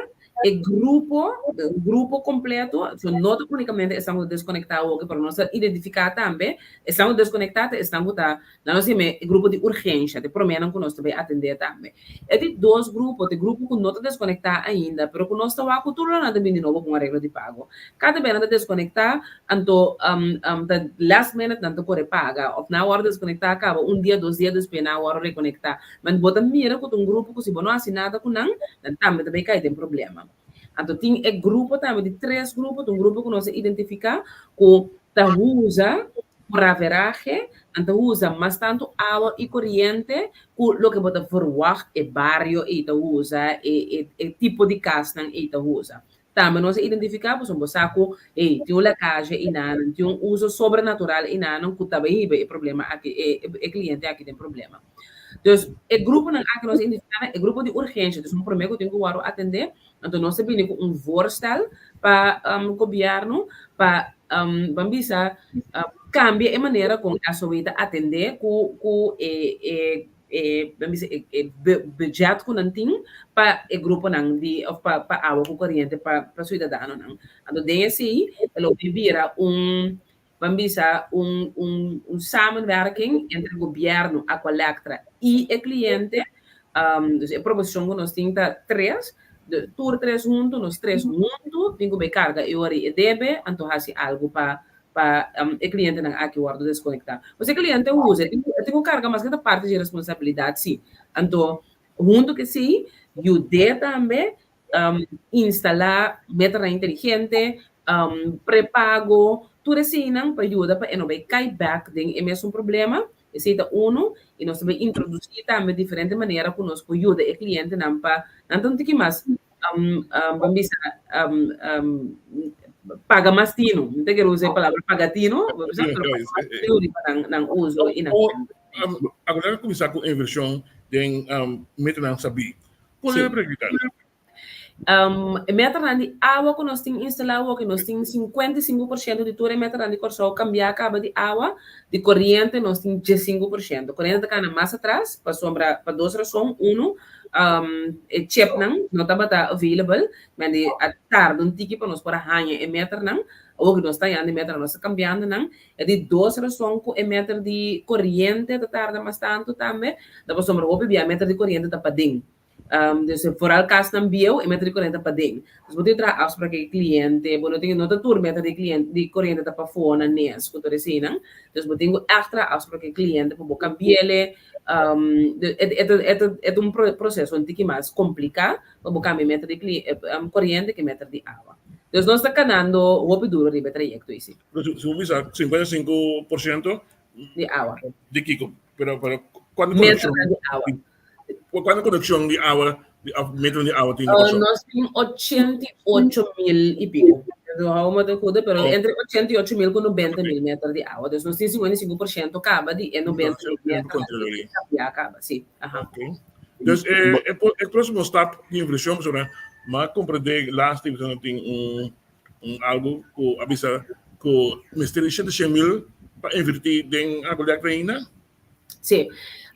S4: E grupo, un grupo kompleto, so no ta únikamente esnan ku ta deskonektá awoke, pero nos ta identifiká tambe esnan ku ta deskonektá ta esnan ku ta, nan nos yama e grupo di urgensha, ta e proménan ku nos ta bai atendé tambe. E di dos grupo ta e grupo ku no ta deskonektá ainda, pero ku nos ta wak ku tur lo nan ta bini di nobo ku un areglo di pago. Kada bes nan ta deskonektá, anto ta last minute nan ta kore paga, òf nan a wòrdu deskonektá kaba un dia, dos dia despues nan a wòrdu rekonektá. Ma bo ta mira ku ta un grupo ku si bo no hasi nada ku nan, nan tambe ta bai kai den problema. Anto tin e grupo tambe di tres grupo, ta un grupo ku nos a identifiká ku ta usa por averahe, nan ta usa mas tantu awa i koriente ku loke bo ta verwagt e bario ei ta usa, e e tipo di kasnan ei ta usa. Tambe nos a identifiká pasobra bo sa ku, hey, tin un lekaje einan, tin un uso sobrenatural einan ku ta bai hiba e problema aki, e e kliente aki den problema. Dus e gruponan aki nos a identifiká nan, e grupo di urgensha, dus un promé ku tin ku wòrdu atendé, anto nos a bini ku un voorstel pa gobièrnu pa ban bisa kambia e manera kon SOW ta atendé ku ku e e e ban bisa e e budget ku nan tin pa e gruponan di òf pa pa awa ku koriente pa pa suidadanonan. Anto den esei e lo bin bira un ban bisa un un un samenwerking entre gobièrnu, Aqualectra i e kliente. Dus e proposishon ku nos tin ta tres, tur tres huntu, nos tres huntu tin ku bai karga e ora i e debe, anto hasi algu pa pa e klientenan aki wòrdu deskonektá. Pues e kliente usa, e tin ku karga maske ta parti di e responsabilidat sí. Anto huntu ku esei yud'é tambe instalá meternan inteligente, prepago, tur eseinan pa yuda pa e no bai kai bèk den e mesun problema. Esei ta unu i nos ta bai introdusí tambe diferente manera ku nos por yuda e klientenan pa nan ta un tiki mas ban bisa paga mas tinu. Mi ta kere usa e palabra paga tinu, pero paga mas tinu riba nan nan uso i nan.
S3: Agora a kuminsá ku invershon den metanan sabí. Kon e pregunta?
S4: E metanan di awa ku nos tin instalá awoki, nos tin 55% di tur e metanan di Kòrsou kambiá kaba di awa, di koriente nos tin 15%. Koriente ta kana mas atras pasobra pa dos rason, unu, e chipnan no tabata available, men di a tarda un tiki pa nos por a haña e meternan, awor ku nos ta hañando e meternan nos ta kambiando nan, e di dos rason ku e meter di koriente ta tarda mas tantu tambe ta pasobra hopi bia e meter di koriente ta paden, dus foral kasnan bieu e meter di koriente ta paden, dus bo tin traha afsprak ku e kliente, bo no tin no ta tur meter di kliente di koriente ta pafó na nes ku tur eseinan, dus bo tin ku ègt traha afsprak ku e kliente pa bo kambi'el. E ta un proseso un tiki mas kompliká pa bo kambia meter di koriente ke meter di awa. Dus nos ta kanando hopi duro riba e trayekto ei si.
S3: Si bo bisa 55%
S4: di awa.
S3: Di kiko? Pero pero kuantu konekshon?
S4: Meternan di awa.
S3: Kuantu konekshon di awa òf meternan di awa tin na Kòrsou?
S4: Nos tin 88 mil i piko. Hou me te goede, pero entre 88 mil ku 90 mil meter di awa. Dus nos tin 55% kaba di e 90 mil meter. Ya kaba, si. Aha.
S3: Okay. Dus e, e, e próximo stap di inversión, pasobra m'a comprende laatste episode tin un, un algo ku a bisa ku mester di 700 mil pa invertí den Aqualectra ainda.
S4: Sí.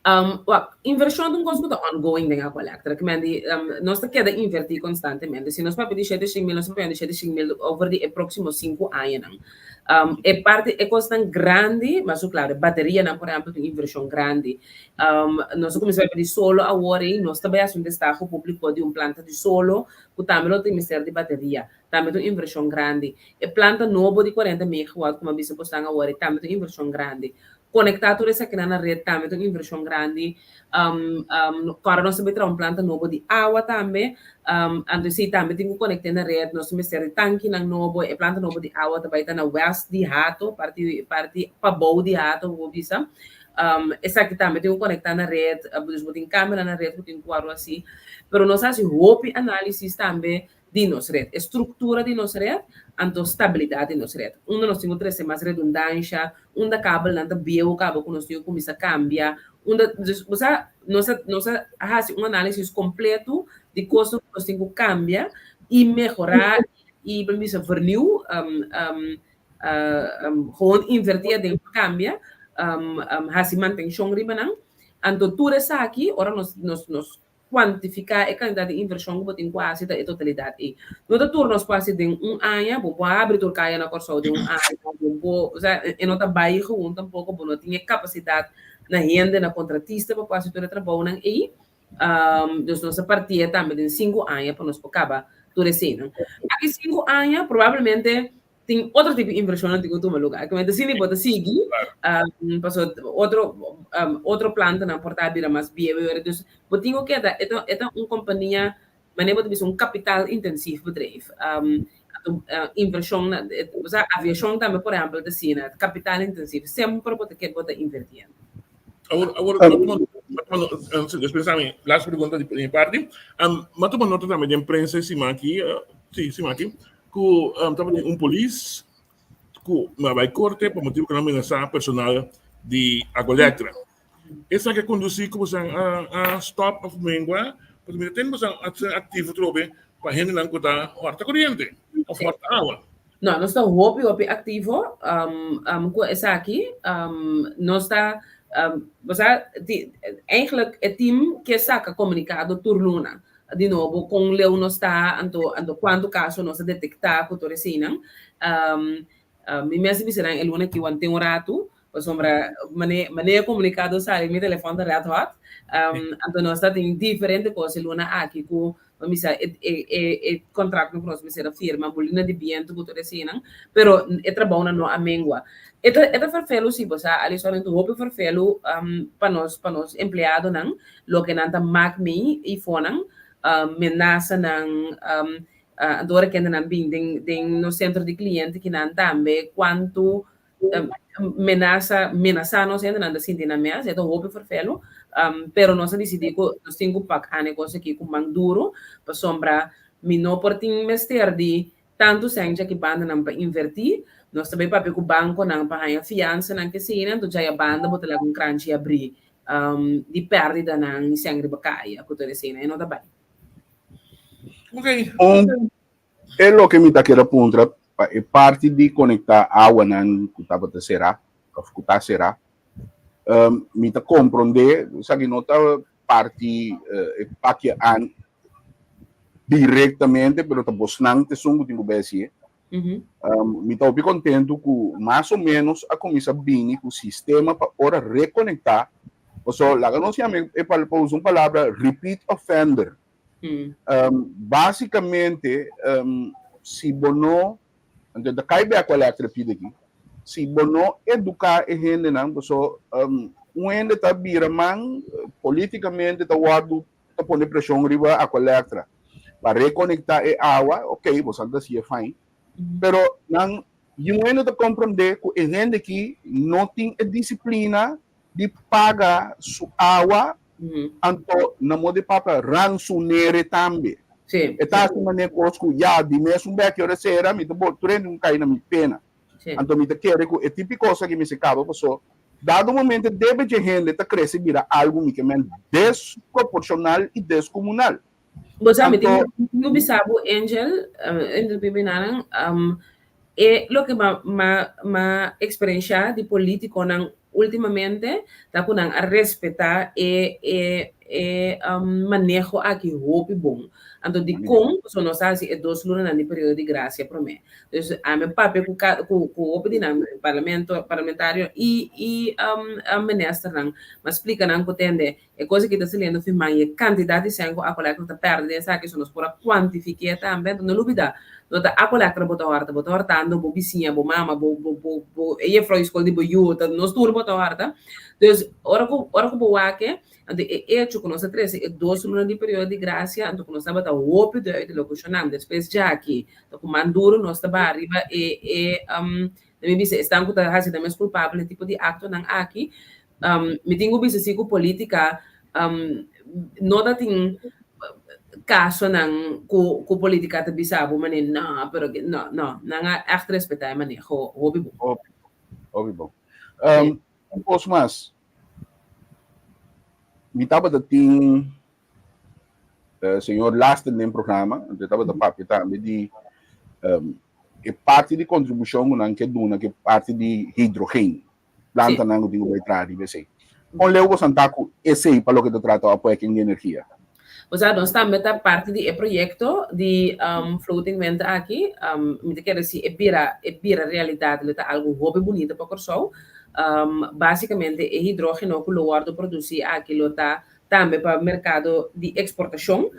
S4: Wak, invershon ta un kos ku ta ongoing den Aqualectra. Ke men di, nos ta keda invertí konstantemente. Si nos papia di 700 mil, nos ta papia di 700 mil over di e próksimo 5 añanan. E parti, e kosnan grandi, ma su klaro, e baterianan, por ehèmpel, ta un invershon grandi. Nos a kuminsá papia di solo awor ei, nos ta bai hasi un destaho públiko di un planta di solo ku tambe lo tin mester di bateria. Tambe ta un invershon grandi. E planta nobo di 40 megawatt ku mi a bisa bosnan awor ei tambe ta un invershon grandi. Konektá tur esakinan na ret tambe ta un invershon grandi. Kòrda nos ta bai traha un planta nobo di awa tambe. Anto esei tambe tin ku konekt'é na ret. Nos ta mester di tankinan nobo. E planta nobo di awa ta bai ta na wèst di Hato, parti parti pabou di Hato bo por bisa. Esaki tambe tin ku konektá na ret. Dus bo tin kameranan na ret ku tin ku wòrdu hasi. Pero nos a hasi hopi análisis tambe di nos ret, e struktura di nos ret, anto stabilidat di nos ret. Unda nos tin ku trese mas redundansha, unda kabelnan ta bieu kaba ku nos tin ku kuminsá kambia, unda, dus bo sa, nos a nos a hasi un análisis kompleto di kosnan ku nos tin ku kambia i mehorá i bo bisa vernieuw, gewoon invertí aden pa kambia, hasi mantenshon riba nan. Anto tur esaki ora nos nos nos. kuantifiká e kantidat di invershon ku bo tin ku hasi ta e totalidat ei. No ta tur nos por hasi den un aña, bo por habri tur kaya na Kòrsou den un aña, bo por, osea, e no ta bai gewoon tampoko, bo no tin e kapasidat na hende, na kontratista pa por hasi tur e trabounan ei. Dus nos a partié tambe den sinku aña pa nos por kaba tur eseinan. Aki sinku aña probablemente tin otro tipo di invershonnan tin ku tuma lugá. Ku mester asina bo ta sigui, pasobra otro otro plantanan por ta bira mas bieu i ora. Dus bo tin ku keda, e ta e ta un kompania, manera bo ta bisa un kapitaal intensief bedrijf. Invershon, osea aviashon tambe por ehèmpel ta asina, kapitaal intensief. Semper bo ta keda bo ta invertiendo.
S3: Awor, awor, después a mi, laatste pregunta di mi parti. Ma tuma nota tambe den prensa e siman aki, sí, siman aki, ku tabatin un polis ku a bai korte pa motibu ku nan a menasá personal di Aqualectra. Esaki a kondusí ku boso a stòp òf mengua, pasobra mi ta tende boso a ser aktivo atrobe pa hendenan ku ta hòrta koriente òf hòrta awa.
S4: No, nos ta hopi hopi aktivo ku esaki. Nos ta, bo sa, eigenlijk e tim ke saka komunikado tur luna. Di nobo kon leu nos ta, anto anto kuantu kaso nos a detektá ku tur eseinan. Mi mes a bisa nan e luna aki want'é un ratu, pasobra mane mane e komunikado sali mi telefòn ta red hot. Anto nos ta tin diferente kos e luna aki ku bo bisa e e e e kontraktnan ku nos mester a firma, bolina di bientu ku tur eseinan, pero e trabounan no a mengua. E ta e ta ferfelu si bo sa, Alison, e ta hopi ferfelu pa nos pa nos empleadonan. Loke nan ta mak mi i fonan, menasanan, anto ora kende nan bin den den nos sentro di kliente kinan tambe kuantu menasa menasá nos hende nan ta sinti nan mes, e ta hopi ferfelu, pero nos a disidí ku nos tin ku pak ane kos aki ku man duru pasobra mi no por tin mester di Tantu sèn dja ki bandanan pa invertí, nos ta bai papia ku bankonan pa haña fiansanan ke asina, anto djaya banda bo ta laga un kranchi abrí di pèrdidanan i sèn riba kaya ku tur esina, e no ta bai.
S3: Ok.
S2: Un, e loke mi ta kere puntra pa e parti di konektá awanan ku tabata será òf ku ta será, mi ta komprondé esaki no ta parti e papia an directamente, pero ta bosnan ta esun ku tin ku bai hasié. Mi ta hopi kontentu ku mas o ménos a kuminsá bini ku sistema pa ora rekonektá, pasobra laga nos yama e pa usa un palabra repeat offender. Básikamente si bo no, anto ta kai bek ku Alex repite aki, si bo no eduká e hendenan, pasobra un hende ta bira man polítikamente ta wòrdu ta pone preshon riba Aqualectra pa rekonektá e awa, ok, bo sa ta hasié fine, pero nan yu hende ta komprondé ku e hende aki no tin e disiplina di paga su awa, anto na modo di papia ransonere tambe. E ta hasi manera kos ku ya di mes un bèki ora sera mi ta bor tur hende ku kai na mi pena. Anto mi ta kere ku e tipo di kos aki mester kaba paso dado momento debe dje hende ta krese bira algu mi ke men desproporshonal i deskomunal.
S4: Bo sa mi tin ku bisa bo Angel, Angel Bibi Nanan, e loke ma ma ma eksperenshá di politikonan ultimamente ta ku nan a respetá e e e maneho aki hopi bon. Anto dikon? Pasobra nos a hasi e dos lunanan di periodo di grasia promé. Dus ami papia ku ku ku hopi di nan parlamento parlamentario i i ministernan mi a splika nan ku tende e kos aki ta saliendo firman i e kantidat di sèn ku Aqualectra ta pèrdè den esaki so nos por a kuantifiké tambe anto no lubidá no ta Aqualectra bo ta hòrta bo ta hòrtando bo bisiña bo mama bo bo bo bo e jefrou di skol di bo yu ta nos tur bo ta hòrta dus ora ku ora ku bo wak e Anto e echo ku nos a trese e dos luna di periodo di grasia, anto ku nos tabata hopi duidelijk ku shonnan despues djaki ta ku man duru nos ta baha riba e e ta mi bisa esnan ku ta hasi nan mes kulpabel e tipo di aktonan aki. Mi tin ku bisa si ku politika no ta tin kasonan ku ku politika ta bisa bo manera no pero no no nan a ègt respetá e maneho hopi bon.
S2: Hopi hopi bon. Un kos mas, mi tabata tin señor Lasten den programa, anto e tabata papia tambe di e parti di kontribushon ku nan ke duna ku e parti di hidrogen, plantanan ku tin ku bai traha riba esei. Kon leu boso ta ku esei pa loke ta trata opwekking di energia?
S4: Osea, nos tambe ta parti di e proyekto di floating wind aki. Mi ta kere si e bira e bira realidat lo ta algu hopi bunita pa Kòrsou. Básikamente e hidrógeno ku lo wòrdu produsí aki lo ta tambe pa merkado di eksportashon,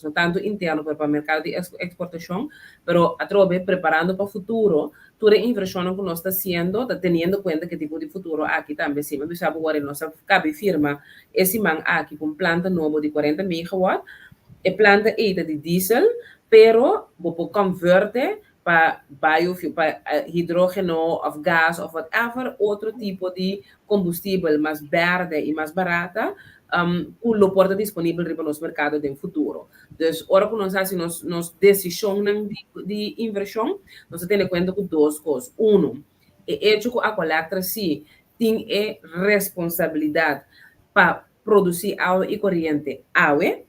S4: no tantu interno pero pa merkado di eksportashon. Pero atrobe preparando pa futuro, tur e invershonnan ku nos ta hasiendo ta teniendo kuenta ku e tipo di futuro aki tambe. Si mi bisa bo wòrdu nos a kabi firma e siman aki ku un planta nobo di 40 megawatt. E planta ei ta di diesel, pero bo por converte pa biofuel, pa hidrógeno òf gas òf whatever otro tipo di kombustibel mas bèrdè i mas barata ku lo por ta disponibel riba nos merkado den futuro. Dus ora ku nos hasi nos nos desishonnan di di invershon, nos ta tene kuenta ku dos kos. Uno, e echo ku Aqualectra si tin e responsabilidat pa produsí awa i koriente awe.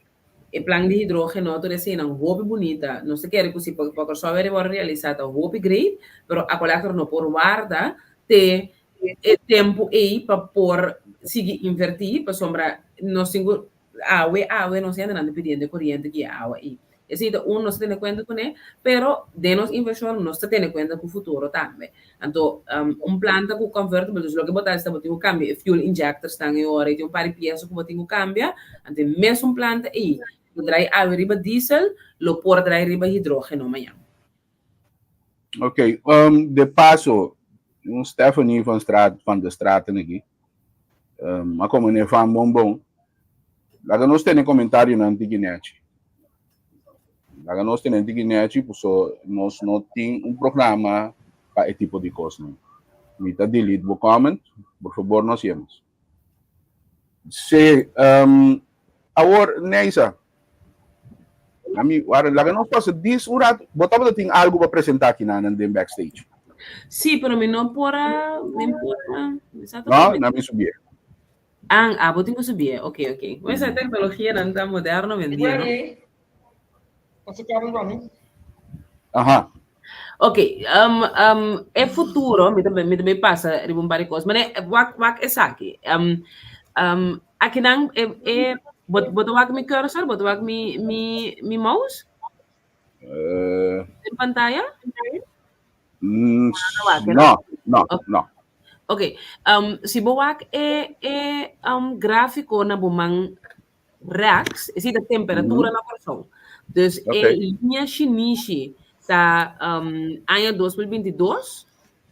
S4: E plan di hidrógeno tur eseinan hopi bunita. Nos ta kere ku si pa Kòrsou a wòrdu realisá ta hopi great, pero Aqualectra no por warda te e tempu ei pa por sigui invertí, pasobra nos tin ku awe awe nos hendenan ta pidiendo e koriente ku e awa ei. Esei ta un nos ta tene kuenta kuné, pero den nos invershon nos ta tene kuenta ku futuro tambe. Anto un planta ku convertible, dus loke bo ta hasi ta bo tin ku kambia e fuel injectorsnan e ora, i tin un par di piesa ku bo tin ku kambia, anto e mesun planta ei ku drai awe riba diesel lo por drai riba hidrógeno mañan.
S2: Ok, de paso, un Stephanie van Straat, van de Straten aki, a como ne van bon bon. Laga nos tene comentarionan tiki nechi. Laga nos tene tiki nechi, puso nos no tin un programa pa e tipo di cosnan. Mi ta delete bo comment, por favor no hacemos. Sí, awor, Neisa, ami, wara, laga nos pasa dis un rato. Bo tabata tin algo pa presenta aki nan den backstage?
S4: Sí, pero mi no por a, mi no por a, mi sa ta
S2: No,
S4: por
S2: na mi subié.
S4: Ah, ah, bo tin ku subié. Ok, ok. Bueno, esa tecnología nan ta moderno hoy en día, no?
S3: Pasa carro pa mi.
S2: Aha.
S4: Ok, e futuro, mi tambe, mi tambe pasa riba un par di kos. Mane, wak, wak esaki. Akinan, e, e, bo, bo ta wak mi cursor, bo ta wak mi, mi, mi mouse? Den pantaya?
S2: No, no, no.
S4: Ok, si bo wak e, e gráfiko na bo man rechts, esei ta temperatura na Kòrsou. Dus e liña shinishi ta aña 2022,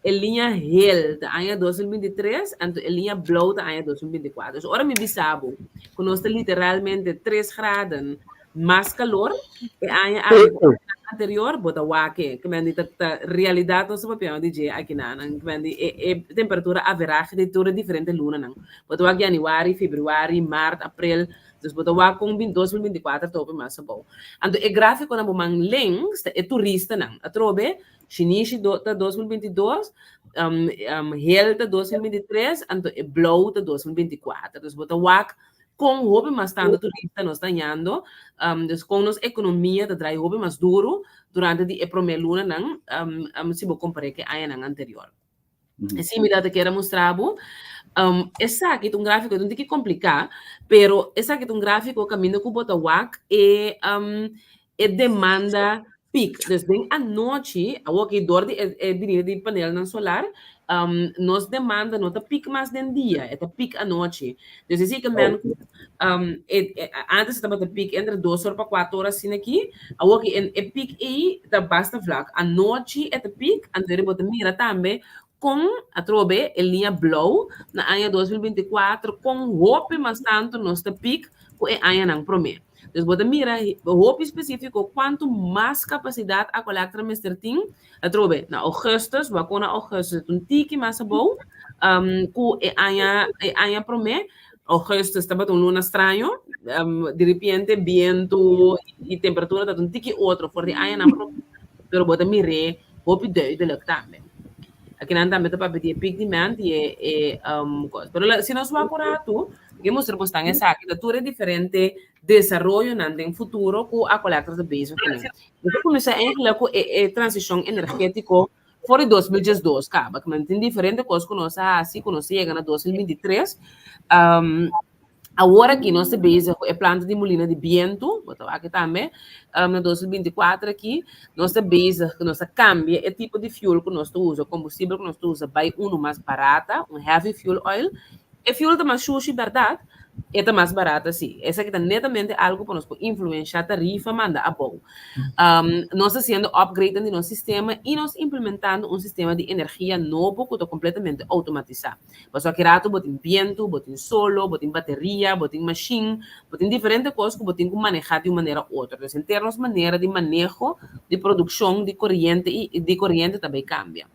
S4: e liña hel ta aña 2023, anto e liña blou ta aña 2024. Dus ora mi bisa bo ku nos ta literalmente tres graden mas kalor e aña aki ku e aña anterior, bo ta wak e. Ke men di ta ta realidat nos ta papiando di dje akinanan. Ke men di e e temperatura averahe di tur e diferente lunanan. Bo ta wak yanüari, febrüari, mart, aprel. Dus bo ta wak kon bin 2024 ta hopi mas abou. Anto e grafikonan bo man links ta e turistanan. Atrobe, shinishi do ta 2022, hel ta 2023, anto e blou ta 2024. Dus bo ta wak kon hopi mas tantu turista nos ta hañando, dus kon nos ekonomia ta drai hopi mas duru durante di e promé lunanan, si bo kompar'é ku e añanan anterior. Esei mi ta kier a mustra bo. Esaki ta un gráfiko, ta un tiki kompliká, pero esaki ta un gráfiko kaminda ku bo ta wak e e demanda piek. Dus den anochi, awoki dor di e e binida di panelnan solar, nos demanda no ta piek mas den dia, e ta piek anochi. Dus esei ke men ku e e antes e tabata piek entre dos or pa kuater or asina aki, awoki e e piek ei ta basta vlak. Anochi e ta piek, anto bo ta mira tambe kon atrobe e liña blou na aña 2024 kon hopi mas tantu nos ta piek ku e añanan promé. Dus bo ta mira hopi spesífiko kuantu mas kapasidat Aqualectra mester tin atrobe na ougùstùs, bo a kon na ougùstùs e ta un tiki mas abou ku e aña e aña promé. Ougùstùs tabata un luna straño, di repente bientu i temperatura tabata un tiki otro for di añanan promé, pero bo ta mir'é hopi duidelijk tambe. Akinan tambe ta papia di e peak demand i e e kos. Pero si nos wak un ratu, mi ke mustra bos tan esaki ta tur e diferente desaroyonan den futuro ku Aqualectra ta bezig kuné. Nos a kuminsá eigenlijk ku e e transishon energétiko for di 2012 kaba. Kimen tin diferente kos ku nos a hasi ku nos a yega na 2023. Awor aki nos ta bezig ku e planta di mulina di bientu, bo ta wak tambe, na 2024 aki, nos ta bezig ku nos ta kambia e tipo di fuel ku nos ta usa, kombustibel ku nos ta usa bai unu mas barata, un heavy fuel oil. E fuel ta mas shushi bèrdat, e ta mas barata si. Esaki ta netamente algu pa nos por influenshá tarifa manda abou. Nos ta hasiendo upgrade di nos sistema i nos implementando un sistema di energia nobo ku ta kompletamente outomatisá. Pasobra aki rato bo tin bientu, bo tin solo, bo tin bateria, bo tin mashin, bo tin diferente kos ku bo tin ku manehá di un manera u otro. Entonces henter nos manera di maneho di produkshon di koriente i di koriente ta bai kambia.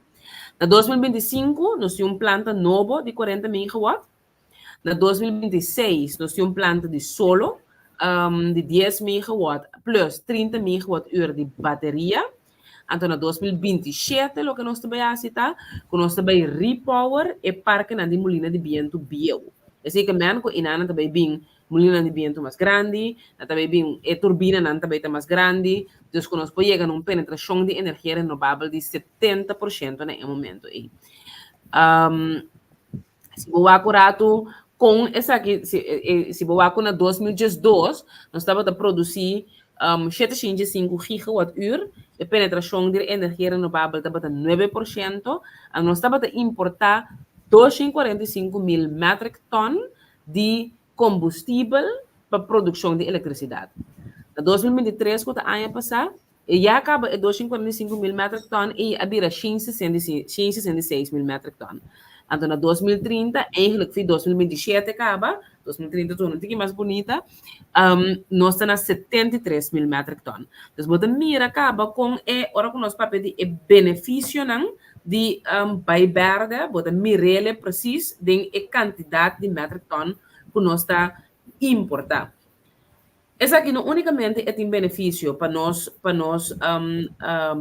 S4: Na 2025 nos tin un planta nobo di 40 megawatt. Na 2026 nos tin un planta di solo di 10 megawatt plus 30 megawatt uur di bateria. Anto na 2027 loke nos ta bai hasi ta ku nos ta bai repower e parkenan di mulina di bientu bieu. Esei ke men ku enanan ta bai bin mulinanan di bientu mas grandi, nan ta bai bin e turbinanan ta bai ta mas grandi, dus ku nos por yega na un penetrashon di energia renobabel di 70% na e momento ei. Si bo wak un ratu kon esaki, si, si bo wak na 2012, nos tabata produsí um, 705 gigawatt uur, e penetrashon di energia renovabel tabata 9%, en nos tabata importá 245 mil metric ton di kombustibel pa produkshon di elektrisidat. Na 2023, ku ta aña pasá, E ya kaba e 245 mil metric ton ei a bira 166 mil metric ton. Anto na 2030, eigenlijk fi 2027 kaba, 2030 ta un tiki mas bunita, um, nos ta na 73 mil metric ton. Dus bo ta mira kaba kon e, ora ku nos papia di e benefisionan di um, bai berde, bo ta mirele precies den e kantidat di metric ton ku nos ta importa. Esaki no únikamente e tin benefisio pa nos pa nos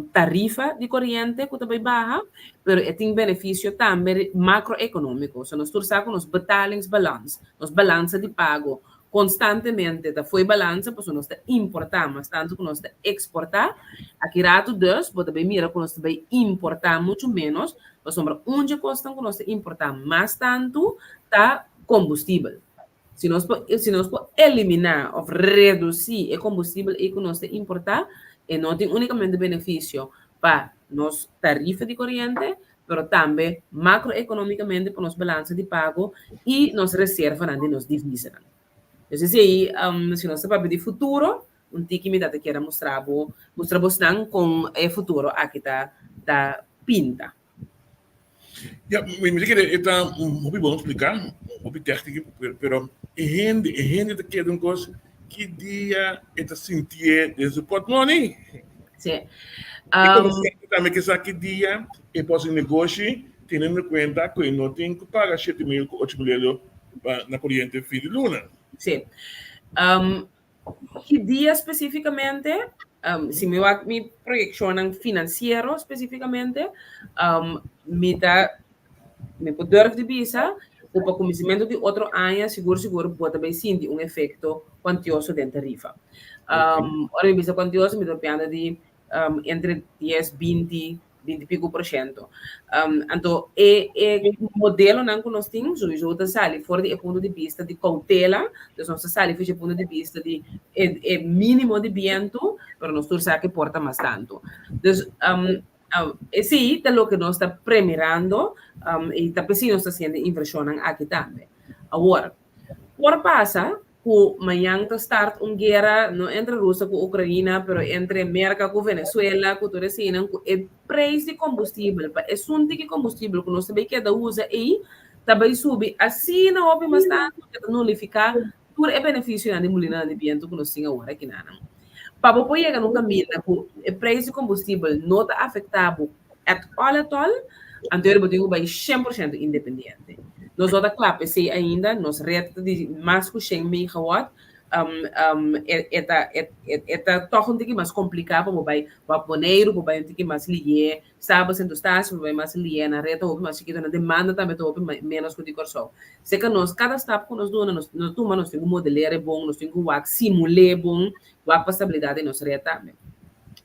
S4: tarifa di koriente ku ta bai baha, pero e tin benefisio tambe makroekonómiko. So nos tur sa ku nos betalingsbalans, nos balansa di pago, konstantemente ta fo'i balansa pasobra nos ta importá mas tantu ku nos ta eksportá. Aki ratu dus bo ta bai mira ku nos ta bai importá muchu ménos pasobra un dje kosnan ku nos ta importá mas tantu ta kombustibel. Si nos por, si nos por eliminá of redusí e kombustibel ei ku nos ta importá, e no tin únikamente benefisio pa nos tarifa di koriente, pero tambe makroekonómikamente pa nos balansa di pago i nos reservanan di nos divisanan. Entonces esei, si nos ta papia di futuro, un tiki mi ta ta kier a mustra bo, mustra bosnan kon e futuro aki ta ta pinta.
S3: Ja, mi mi ta kere e ta hopi bon spliká, hopi tèkniko, pero e hende, e hende ta kere un kos ki dia e ta sintié den su pòtmòni.
S4: Sí.
S3: E komersiante tambe ke sa ki dia e por hasi negoshi teniendo en kuenta ku e no tin ku paga shete mil ku ocho mil euro pa na koriente fin di luna.
S4: Sí. Ki dia spesífikamente? Si mi wak mi proyekshonnan finansiero spesífikamente, mi ta, mi por durf di bisa ku pa kuminsamentu di otro aña sigur sigur bo ta bai sinti un efekto kuantioso den tarifa. Ora mi bisa kuantioso mi ta papiando di entre dies, 20, 20 i pico por ciento. Anto e e modelonan ku nos tin sowieso ta sali for di e punto di bista di koutela, dus nos ta sali for di e punto di bista di e e minimo di bientu, pero nos tur sa ke por ta mas tantu. Dus esei ta loke nos ta premirando i ta p'esei nos ta hasiendo e invershonnan aki tambe. Awor, por pasa ku mañan ta start un guera no entre Rusia ku Ukraina pero entre Merka ku Venezuela ku tur eseinan ku e preis di kombustibel pa esun tiki kombustibel ku nos ta bai keda usa ei ta bai subi asina hopi mas tantu ku ta nulifiká tur e benefisionan di mulinanan di bientu ku nos tin awor akinanan. Pa bo por yega na un kaminda ku e preis di kombustibel no ta afektá bo at all at all, anto bo tin ku bai 100% independiente. Nos no ta kla pa esei ainda, nos ret ta di mas ku 100 megawatt, e, e ta, e, e ta tòg un tiki mas kompliká pa bo bai pa Boneiru, bo bai un tiki mas lié, Saba, Sint Eustatius, bo bai mas lié, nan ret ta hopi mas chikitu, nan demanda tambe ta hopi ménos ku di Kòrsou. Seka nos, kada stap ku nos duna, nos nos tuma, nos tin ku model'é bon, nos tin ku wak simul'é bon, wak pa stabilidat di nos ret tambe.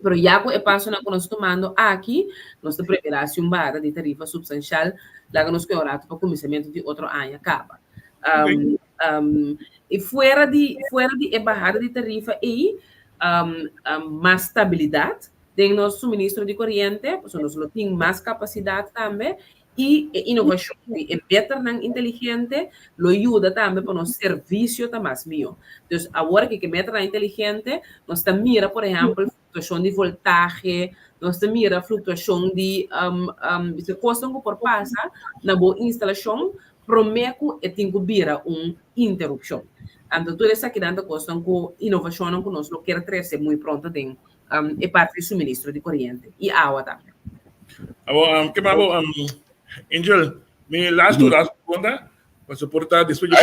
S4: Pero ya ku e pasonan ku nos ta tumando aki, nos ta prepará si un bada di tarifa supstanshal, laga nos kue un ratu pa kuminsamentu di otro aña kaba. Um, i fuera di, fuera di e bahada di tarifa ei, um, um, mas stabilidat den nos suministro di koriente, pasobra nos lo tin mas kapasidat tambe, i e inovashon di e meternan inteligente lo yuda tambe pa nos servisio ta mas mihó. Dus awor aki ku e meternan inteligente nos ta mira por ehèmpel fluktuashon di voltahe, nos ta mira fluktuashon di bisa kosnan ku por pasa na bo instalashon promé ku e tin ku bira un interupshon. Anto tur esakinan ta kosnan ku inovashonnan ku nos lo kier trese muy pronto den e parti di suministro di koriente i awa tambe.
S3: Abo, um, ke babo, um, Angel, mi laatste laatste pregunta, pa soporta despues di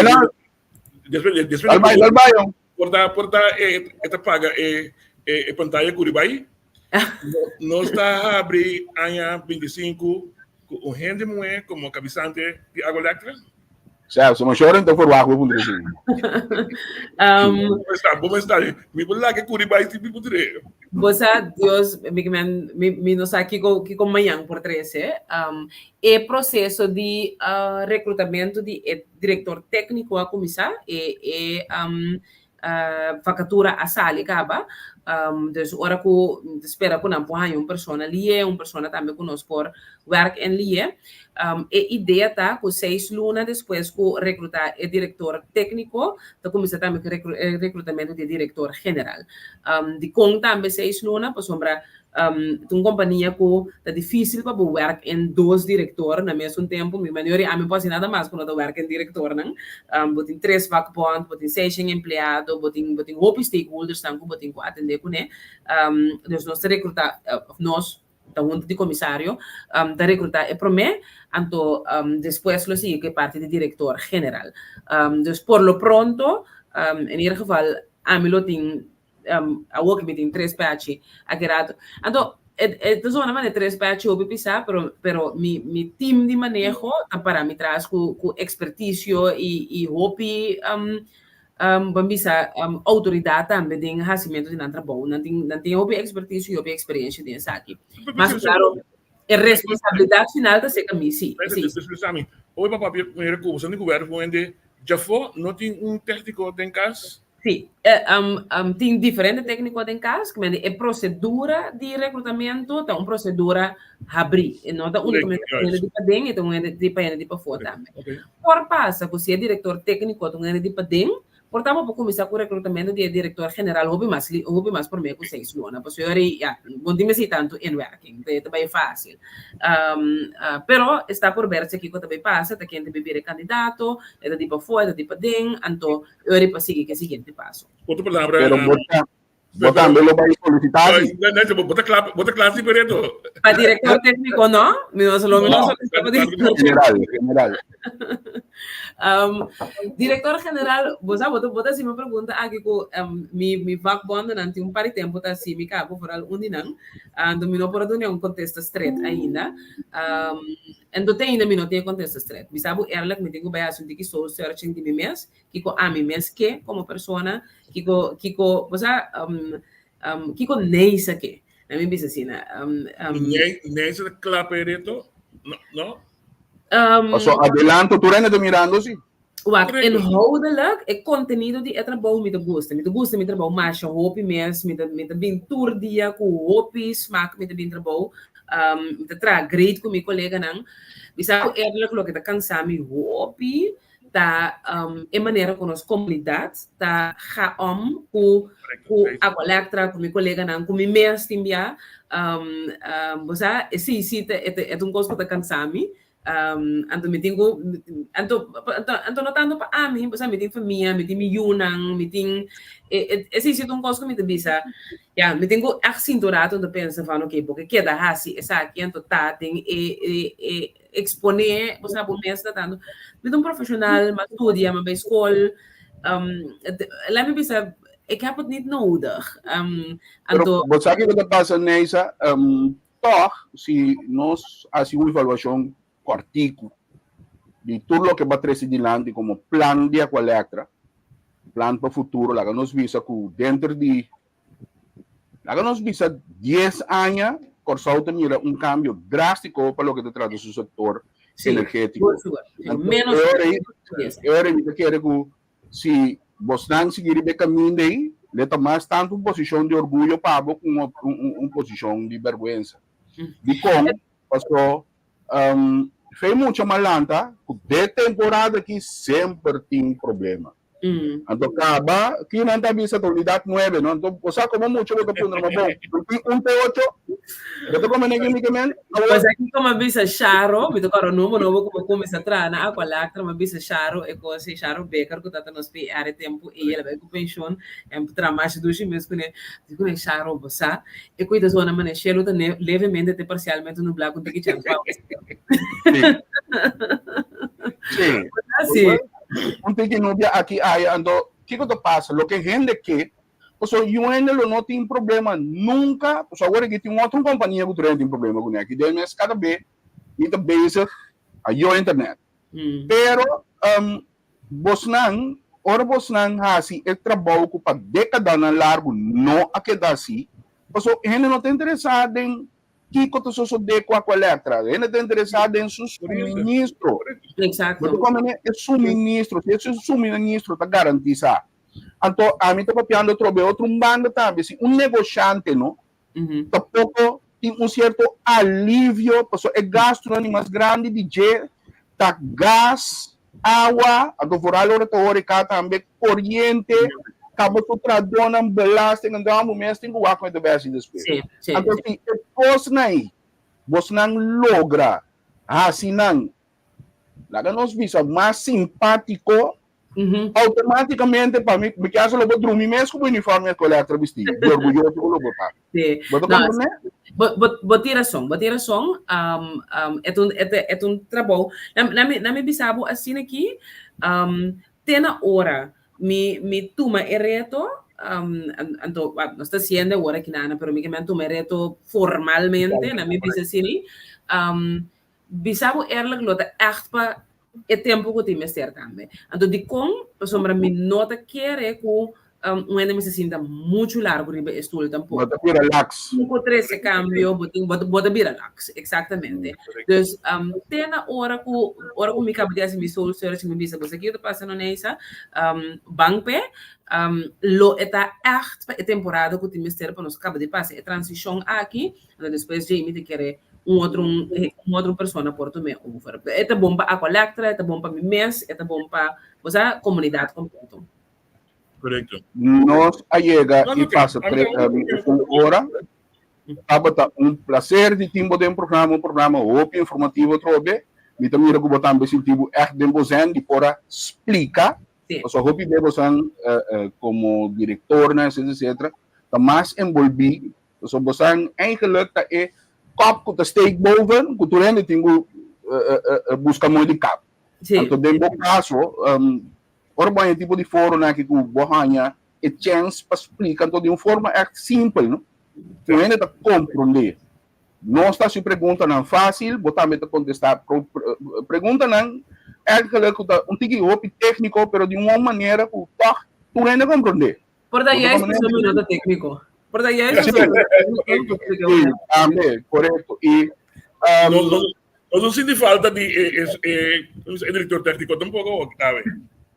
S3: despues despues
S2: Dal bai, dal bai, jong.
S3: Porta porta e e ta paga e e, e pantalla Curibay. Nos ta habri aña 25 ku un hende muhé komo kabisante di Aqualectra.
S2: Sea, so mashor ento verwacht bo puntra así.
S4: Um,
S3: Bo está, bo está. Mi por laga Curibay si mi puntra.
S4: Bo sa, Dios, mi, mi, mi no sa kiko, kiko mañan por trese. Um, e proceso di uh, reclutamiento di e director técnico a cuminsa, e, e um, vakatura a sali kaba. Dus ora ku ta spera ku nan por haña un persona lié, un persona tambe ku nos por wèrk en lié. E idea ta ku seis luna despues ku rekrutá e direktor tékniko, ta kuminsá tambe ku e rekrutamentu di e direktor general. Dikon tambe seis luna? Pasobra Ta un kompania ku ta difísil pa bo wèrk en dos direktor na mesun tempu. Mi manera di ami por hasi nada mas ku no ta wèrk en direktornan. Bo tin tres vakbond, bo tin seishen empleado, bo tin bo tin hopi stakeholdersnan ku bo tin ku atendé kuné. Dus nos ta rekrutá, òf nos, ta hunta di komisario, ta rekrutá e promé, anto despues lo sigui ku e parti di direktor general. Dus por lo pronto, en ieder geval ami lo tin awor ku mi tin tres pechi aki rato. Anto, e e ta zona manera tres pechi hopi pisá, pero pero mi mi team di maneho ta para mi tras ku ku ekspertisio i i hopi ban bisa outoridat tambe den hasimentu di nan trabou. Nan tin nan tin hopi ekspertisio i hopi eksperensha den esaki. Mas klaro, e responsabilidat final ta serka mi, sí.
S3: Sí. Hopi papia manera ku boso di gobierno ku hende djafó no tin un tékniko den kas.
S4: Sí, tin diferente tékniko den kas, ku mende e prosedura di rekrutamentu ta un prosedura habrí. E no ta únikamente pa hende di paden, e ta un hende di pa hende di pafó tambe. Por pasa ku si e direktor tékniko ta un hende di paden, por ta bo por kuminsá ku rekrutamentu di e direktor general hopi mas hopi mas promé ku seis luna. Pasobra yori, ya, bo no tin mester tantu inwerking, ta bai fásil. Pero esta por ber si kiko ta bai pasa, ta ken ta bai bira e kandidato, e ta di pafó, e ta di paden, anto E ora pa sigui ku e siguiente paso.
S3: Otro palabra.
S2: Pero bo ta, bo tambe lo bai solicitá si.
S3: Bo ta kla, bo ta kla si Pereto.
S4: Pa director técnico no, mi no solo mi no solicita pa director.
S2: General, general.
S4: Um, director general, bo sa, bo ta, bo ta hasi mi pregunta aki ku um, mi, mi vakbondennan tin un par di tempu ta hasi mi kabo, vooral un di nan. Anto mi no por a duna un kontesta stret ainda. Um, Ento te ainda mi no tin e kontesta stret. Mi sa bo eerlijk, mi tin ku bai hasi un tiki soul searching di mi mes, kiko ami mes ke komo persona, kiko, kiko, bo sa, kiko Neisa ke. Na mi bisa asina.
S3: Neisa ta kla pa e reto? No, no?
S2: Paso adelanto tur hende ta mirando si.
S4: Wak, inhoudelijk, e kontenido di e trabou mi ta gusta. Mi ta gusta mi trabou masha hopi mes. Mi ta, mi ta bin tur dia ku hopi smak mi ta bin trabou. Mi ta traha great ku mi koleganan. Mi sa ku eerlijk loke ta kansa mi hopi ta e manera ku nos komunidat ta ga om ku ku Aqualectra, ku mi koleganan, ku mi mes tin bia. Bo sa, esei si ta e ta un kos ku ta kansa mi. Anto mi tin ku, anto, anto, anto no tanto pa ami, pasobra mi tin famia, mi tin mi yunan, mi tin, e, e si ta un kos ku mi ta bisa, ya, mi tin ku ègt sinta un rato anto pensa van oke, bo ke keda hasi esaki, anto ta den e, e, e eksponé, bo sa bo mes ta tanto, mi ta un profeshonal, mi a studia, mi a bai skol, laat mi bisa, ik heb het niet nodig, anto.
S2: Pero bo sa kiko ta pasa, Neisa? Tòg, si nos hasi un evaluashon kòrtiku di tur loke bo a trese dilanti komo plan di Aqualectra, plan pa futuro, laga nos bisa ku denter di, laga nos bisa dies aña, Kòrsou ta mira un kambio drástiko pa loke ta trata su sektor
S4: Sí,
S2: energétiko.
S4: por supuesto.
S2: Anto,
S4: Menos
S2: e ora ei,
S4: dies
S2: e ora ei mi ta kere ku. Si bosnan sigui riba e kaminda ei, lo ta mas tantu un posishon di orguyo pa bo ku un posishon di bèrgwensa. Dikon? Paso fe mucha malanta ku de temporada aki semper tin problema. Anto kaba kinan ta bisa ta unidat nuebe no? Anto bo sa komo mucha bo ta puntra ma bon, no tin un te ocho? Bo ta komprende ke mi ke men? Awor.
S4: Pues aki komo a bisa Sharo, mi ta kòrda nobo nobo ku bo kuminsá traha na Aqualectra, mi a bisa Sharo e kos ei, Sharo Becker ku tabata nos PR e tempu ei, el a bai ku penshon, en traha masha dushi mes kuné. Mi di kuné, Sharo, bo sa e ku ta zona manera shelu ta levemente te parsialmente nublá ku tiki chèns pa awaseru.
S2: Sí. Sí.
S4: Sí.
S2: Un tiki nubia aki aya, anto kiko ta pasa? Loke hende ke, pasobra yu hende lo no tin problema nunka, pasobra awor aki tin un otro kompania ku tur hende tin problema kuné aki den mes kada be mi ta bezig a yo internet. Pero bosnan, ora bosnan hasi e trabou ku pa dekadanan largu no a keda hasi, pasobra hende no ta interesá den Kiko ta sosodé ku Aqualectra? Hende ta interesá den su suministro.
S4: Exacto.
S2: Bo ta komprendé? E suministro, si e suministro ta garantisá. Anto ami ta papiando atrobe otro un banda tambe, si un negoshante no tampoko tin un sierto alivio, pasobra e gastunan di mas grandi di dje ta gas, awa, anto vooral ora ta horeca tambe, coriente, caba su trahadornan, belasting, anto amo mes tin cu wak con e ta bay haci despues.
S4: Sí, sí,
S2: Anto
S4: sí.
S2: si e cosnan ey bosnan logra haci nan, laga nos bisa, mas simpatico, Automáticamente pa mi, mi kier lo bo drumi mes ku bo uniforme escolar tra bisti, di orguyoso ku lo bo ta.
S4: Sí.
S2: Bo ta
S4: No,
S2: comprende?
S4: bo, bo, bo tin razón, bo tin razón. Um, um, et un, et, et un trabou. Na, na mi, na mi bisa bo asina aki, um, te na ora mi, mi tuma e reto, um, anto, wa, nos ta haciendo awor aki nana, pero mi ke men tuma e reto formalmente, na mi bisa asina, um, Bisa bo eerlijk lo ta echt pa e tempo ku tin mester tambe. Anto dikon? Pasobra mi no ta kere ku un hende mester sinta muchu largu riba e stul
S2: Bo
S4: tampoko.
S2: ta bira laks.
S4: Tin ku trese kambio, bo tin bo ta bira laks, eksaktamente. Dus te na ora ku ora ku mi kaba di hasi mi soul search mi bisa bo sa kiko ta pasa no Neisa, ban p'e, lo e ta echt pa e temporada ku tin mester pa nos kaba di pasa e transishon aki. Anto despues Jamie ta kere un otro un otro persona por tum'é over. E ta bon pa Aqualectra, e ta bon pa mi mes, e ta bon pa, bo sa, komunidat kompleto.
S3: Korekto.
S2: Nos a yega
S3: No,
S2: i
S3: no, ke.
S2: pasa
S3: A mi
S2: tre,
S3: ta
S2: un ora. Tabata un placer di tin bo den programa, un programa hopi informativo atrobe. Mi ta mira ku bo tambe sinti bo ègt den bo zen di por a splika.
S4: Sí.
S2: Pasobra hopi bes bosan komo direktornan etcetera etcetera ta mas enbolbí. Pasobra bosan eigenlijk ta e kop ku ta steek boven ku tur hende tin ku buska mooi di kap.
S4: Sí.
S2: Anto den bo kaso, ora bo haña e tipo di foronan aki ku bo haña e chèns pa splika anto di un forma ègt simpel, no? Ku hende ta komprondé. Nos ta hasi preguntanan fásil, bo tambe ta kontestá preguntanan eigenlijk ku ta un tiki hopi tékniko, pero di un manera ku tòg tur hende komprondé.
S4: Por ta juist pasobra mi no ta tékniko. Por ta juist pasobra mi no ta tékniko.
S2: Sí, tambe, korekto. I
S3: No, no, no no sinti falta di e, e, e, e director técnico tampoco, Octavio.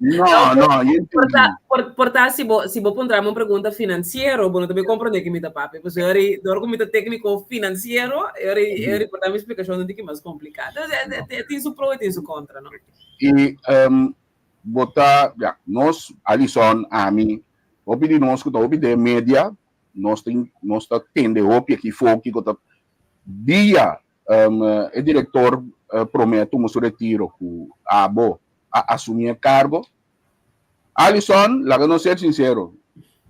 S2: No, no, yo
S4: Por
S2: entendí.
S4: ta, por, por ta si bo, si bo puntrami un pregunta financiero, bo no ta be comprende ki mi ta papia. Pasobra ori, dor ku mi ta técnico financiero, ori, ori por ta mi explicacion un tiki mas complica. Entonces, e, e, e tin su pro y tin su contra, no?
S2: I bo ta, ya, nos, Alison, ami, hopi di nos ku ta hopi den media, nos tin, nos ta tende hopi aki for kiko ta dia e direktor promé a tuma su retiro ku abo a asumí e kargo. Alison, laga nos ser sinsero,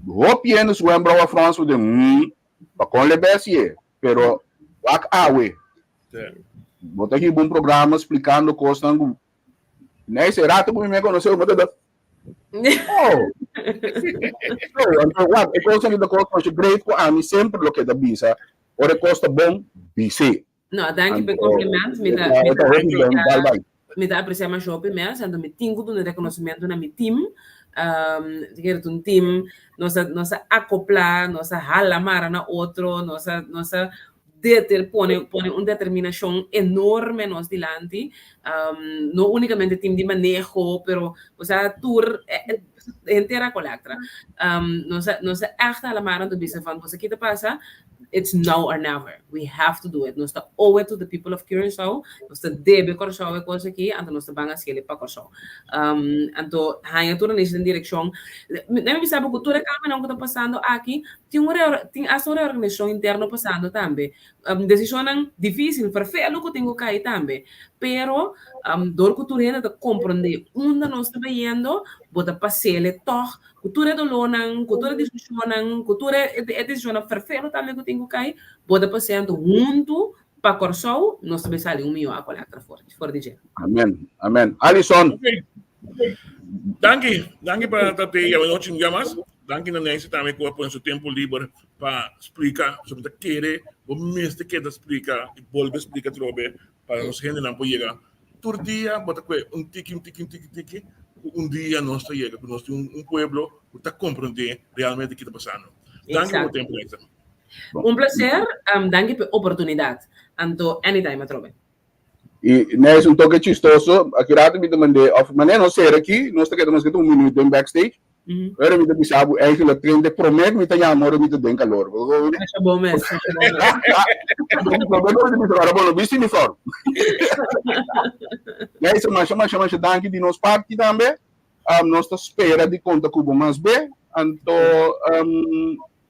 S2: hopi hende su wembra awa Frans ku den, hmm, pa kon le besi e, pero wak awe, bo ta hiba un programa splikando kosnan ku Na ese rato ku mi me konosé, mi ta da, oh. So, anto wak, e kos aki ta kos masha great ku ami semper lo keda bisa, ora e kos ta bon, bis'é.
S4: No, danki pa e
S2: Anto,
S4: compliment. Mi
S2: e
S4: ta,
S2: ta
S4: mi
S2: e
S4: ta
S2: ta hopi bon,
S4: aprecia,
S2: bal bai.
S4: mi ta aprecia masha hopi mes, anto mi tin ku duna reconocimento na mi team. Um, ti kere ta un team, nos a, nos a acopla, nos a hala mara na otro, nos a, nos a deter, pone, pone un determinacion enorme nos dilanti. Um, no únicamente team di maneho, pero, o sea, tur, eh, eh, Henter Aqualectra. Um, nos a, nos a echt alamar anto bisa van, boso kita pasa, it's now or never. We have to do it. Nos ta owe it to the people of Curaçao. Nos ta debe Kòrsou e kos aki, anto nos ta ban hasiel pa Kòrsou. Um, anto haña tur anisi den direkshon. Nami bisa bo ku tur e kambionan ku ta pasando aki, tin un reor, tin hasta un reorganisashon interno pasando tambe. Um, desishonnan difísil, ferfelu ku tin ku kai tambe. Pero, um, dor ku tur hende ta komprondé unda nos ta bayendo, bo ta pas'el tòg ku tur e dolónan, ku tur e diskushonnan, ku tur e e desishonnan ferfelu tambe ku tin ku kai, bo ta pas'é anto huntu pa Kòrsou, nos ta bai sali un mihó Aqualectra for for di dje.
S2: Amen, amen. Alison.
S3: Okay. Danki, danki pa ta te anochi un dia mas. Danki na Nancy tambe ku a pone su tempu liber pa splika. So mi ta kere bo mester keda splika i bolbe splika atrobe pa nos hendenan por yega. Tur dia bo ta kue un tiki, un tiki, un tiki, tiki, ku un dia nos ta yega ku nos tin un pueblo ku ta komprendé realmente ki ta pasando. Danki pa bo tempu, Nancy.
S4: Un placer, danki pa e oportunidat. Anto anytime atrobe.
S2: I Nijs un toke chistoso, aki rato mi ta mand'é, of manera nos sera aki, nos ta keda mas ke un minuut den backstage, pero mi ta bisa bo eigenlijk trente promé ku mi ta yama ora mi ta den kalor.
S4: Masha bon mes, masha bon mes.
S2: Promé ku mi ta bisa ora bo no bisti uniform. Nijs, masha masha masha danki di nos parti tambe. Nos ta spera di konta ku bo mas be, anto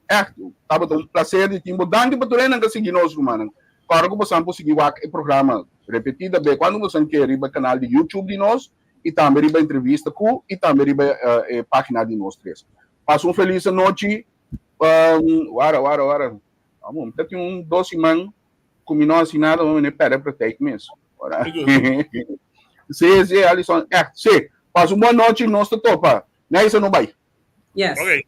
S2: Echt, tabata un placer di tin bo. Danki pa tur hendenan ku a sigui nos, rumannan. Kòrda ku bosan por sigui wak e programa repetida be kuantu bosan ke riba e kanal di YouTube di nos i tambe riba Entrevista Ku i tambe riba e página di Nos Tres. Pasa un felis anochi. Wara, wara, wara. Amo, mi ta tin un dos siman ku mi no hasi nada, mi mester pèrdè praktijk mes. Ora. Sí, sí, Alison, echt, sí. Pasa un bon nochi, nos ta topa. Neisa no bai.
S4: Yes.
S3: Okay.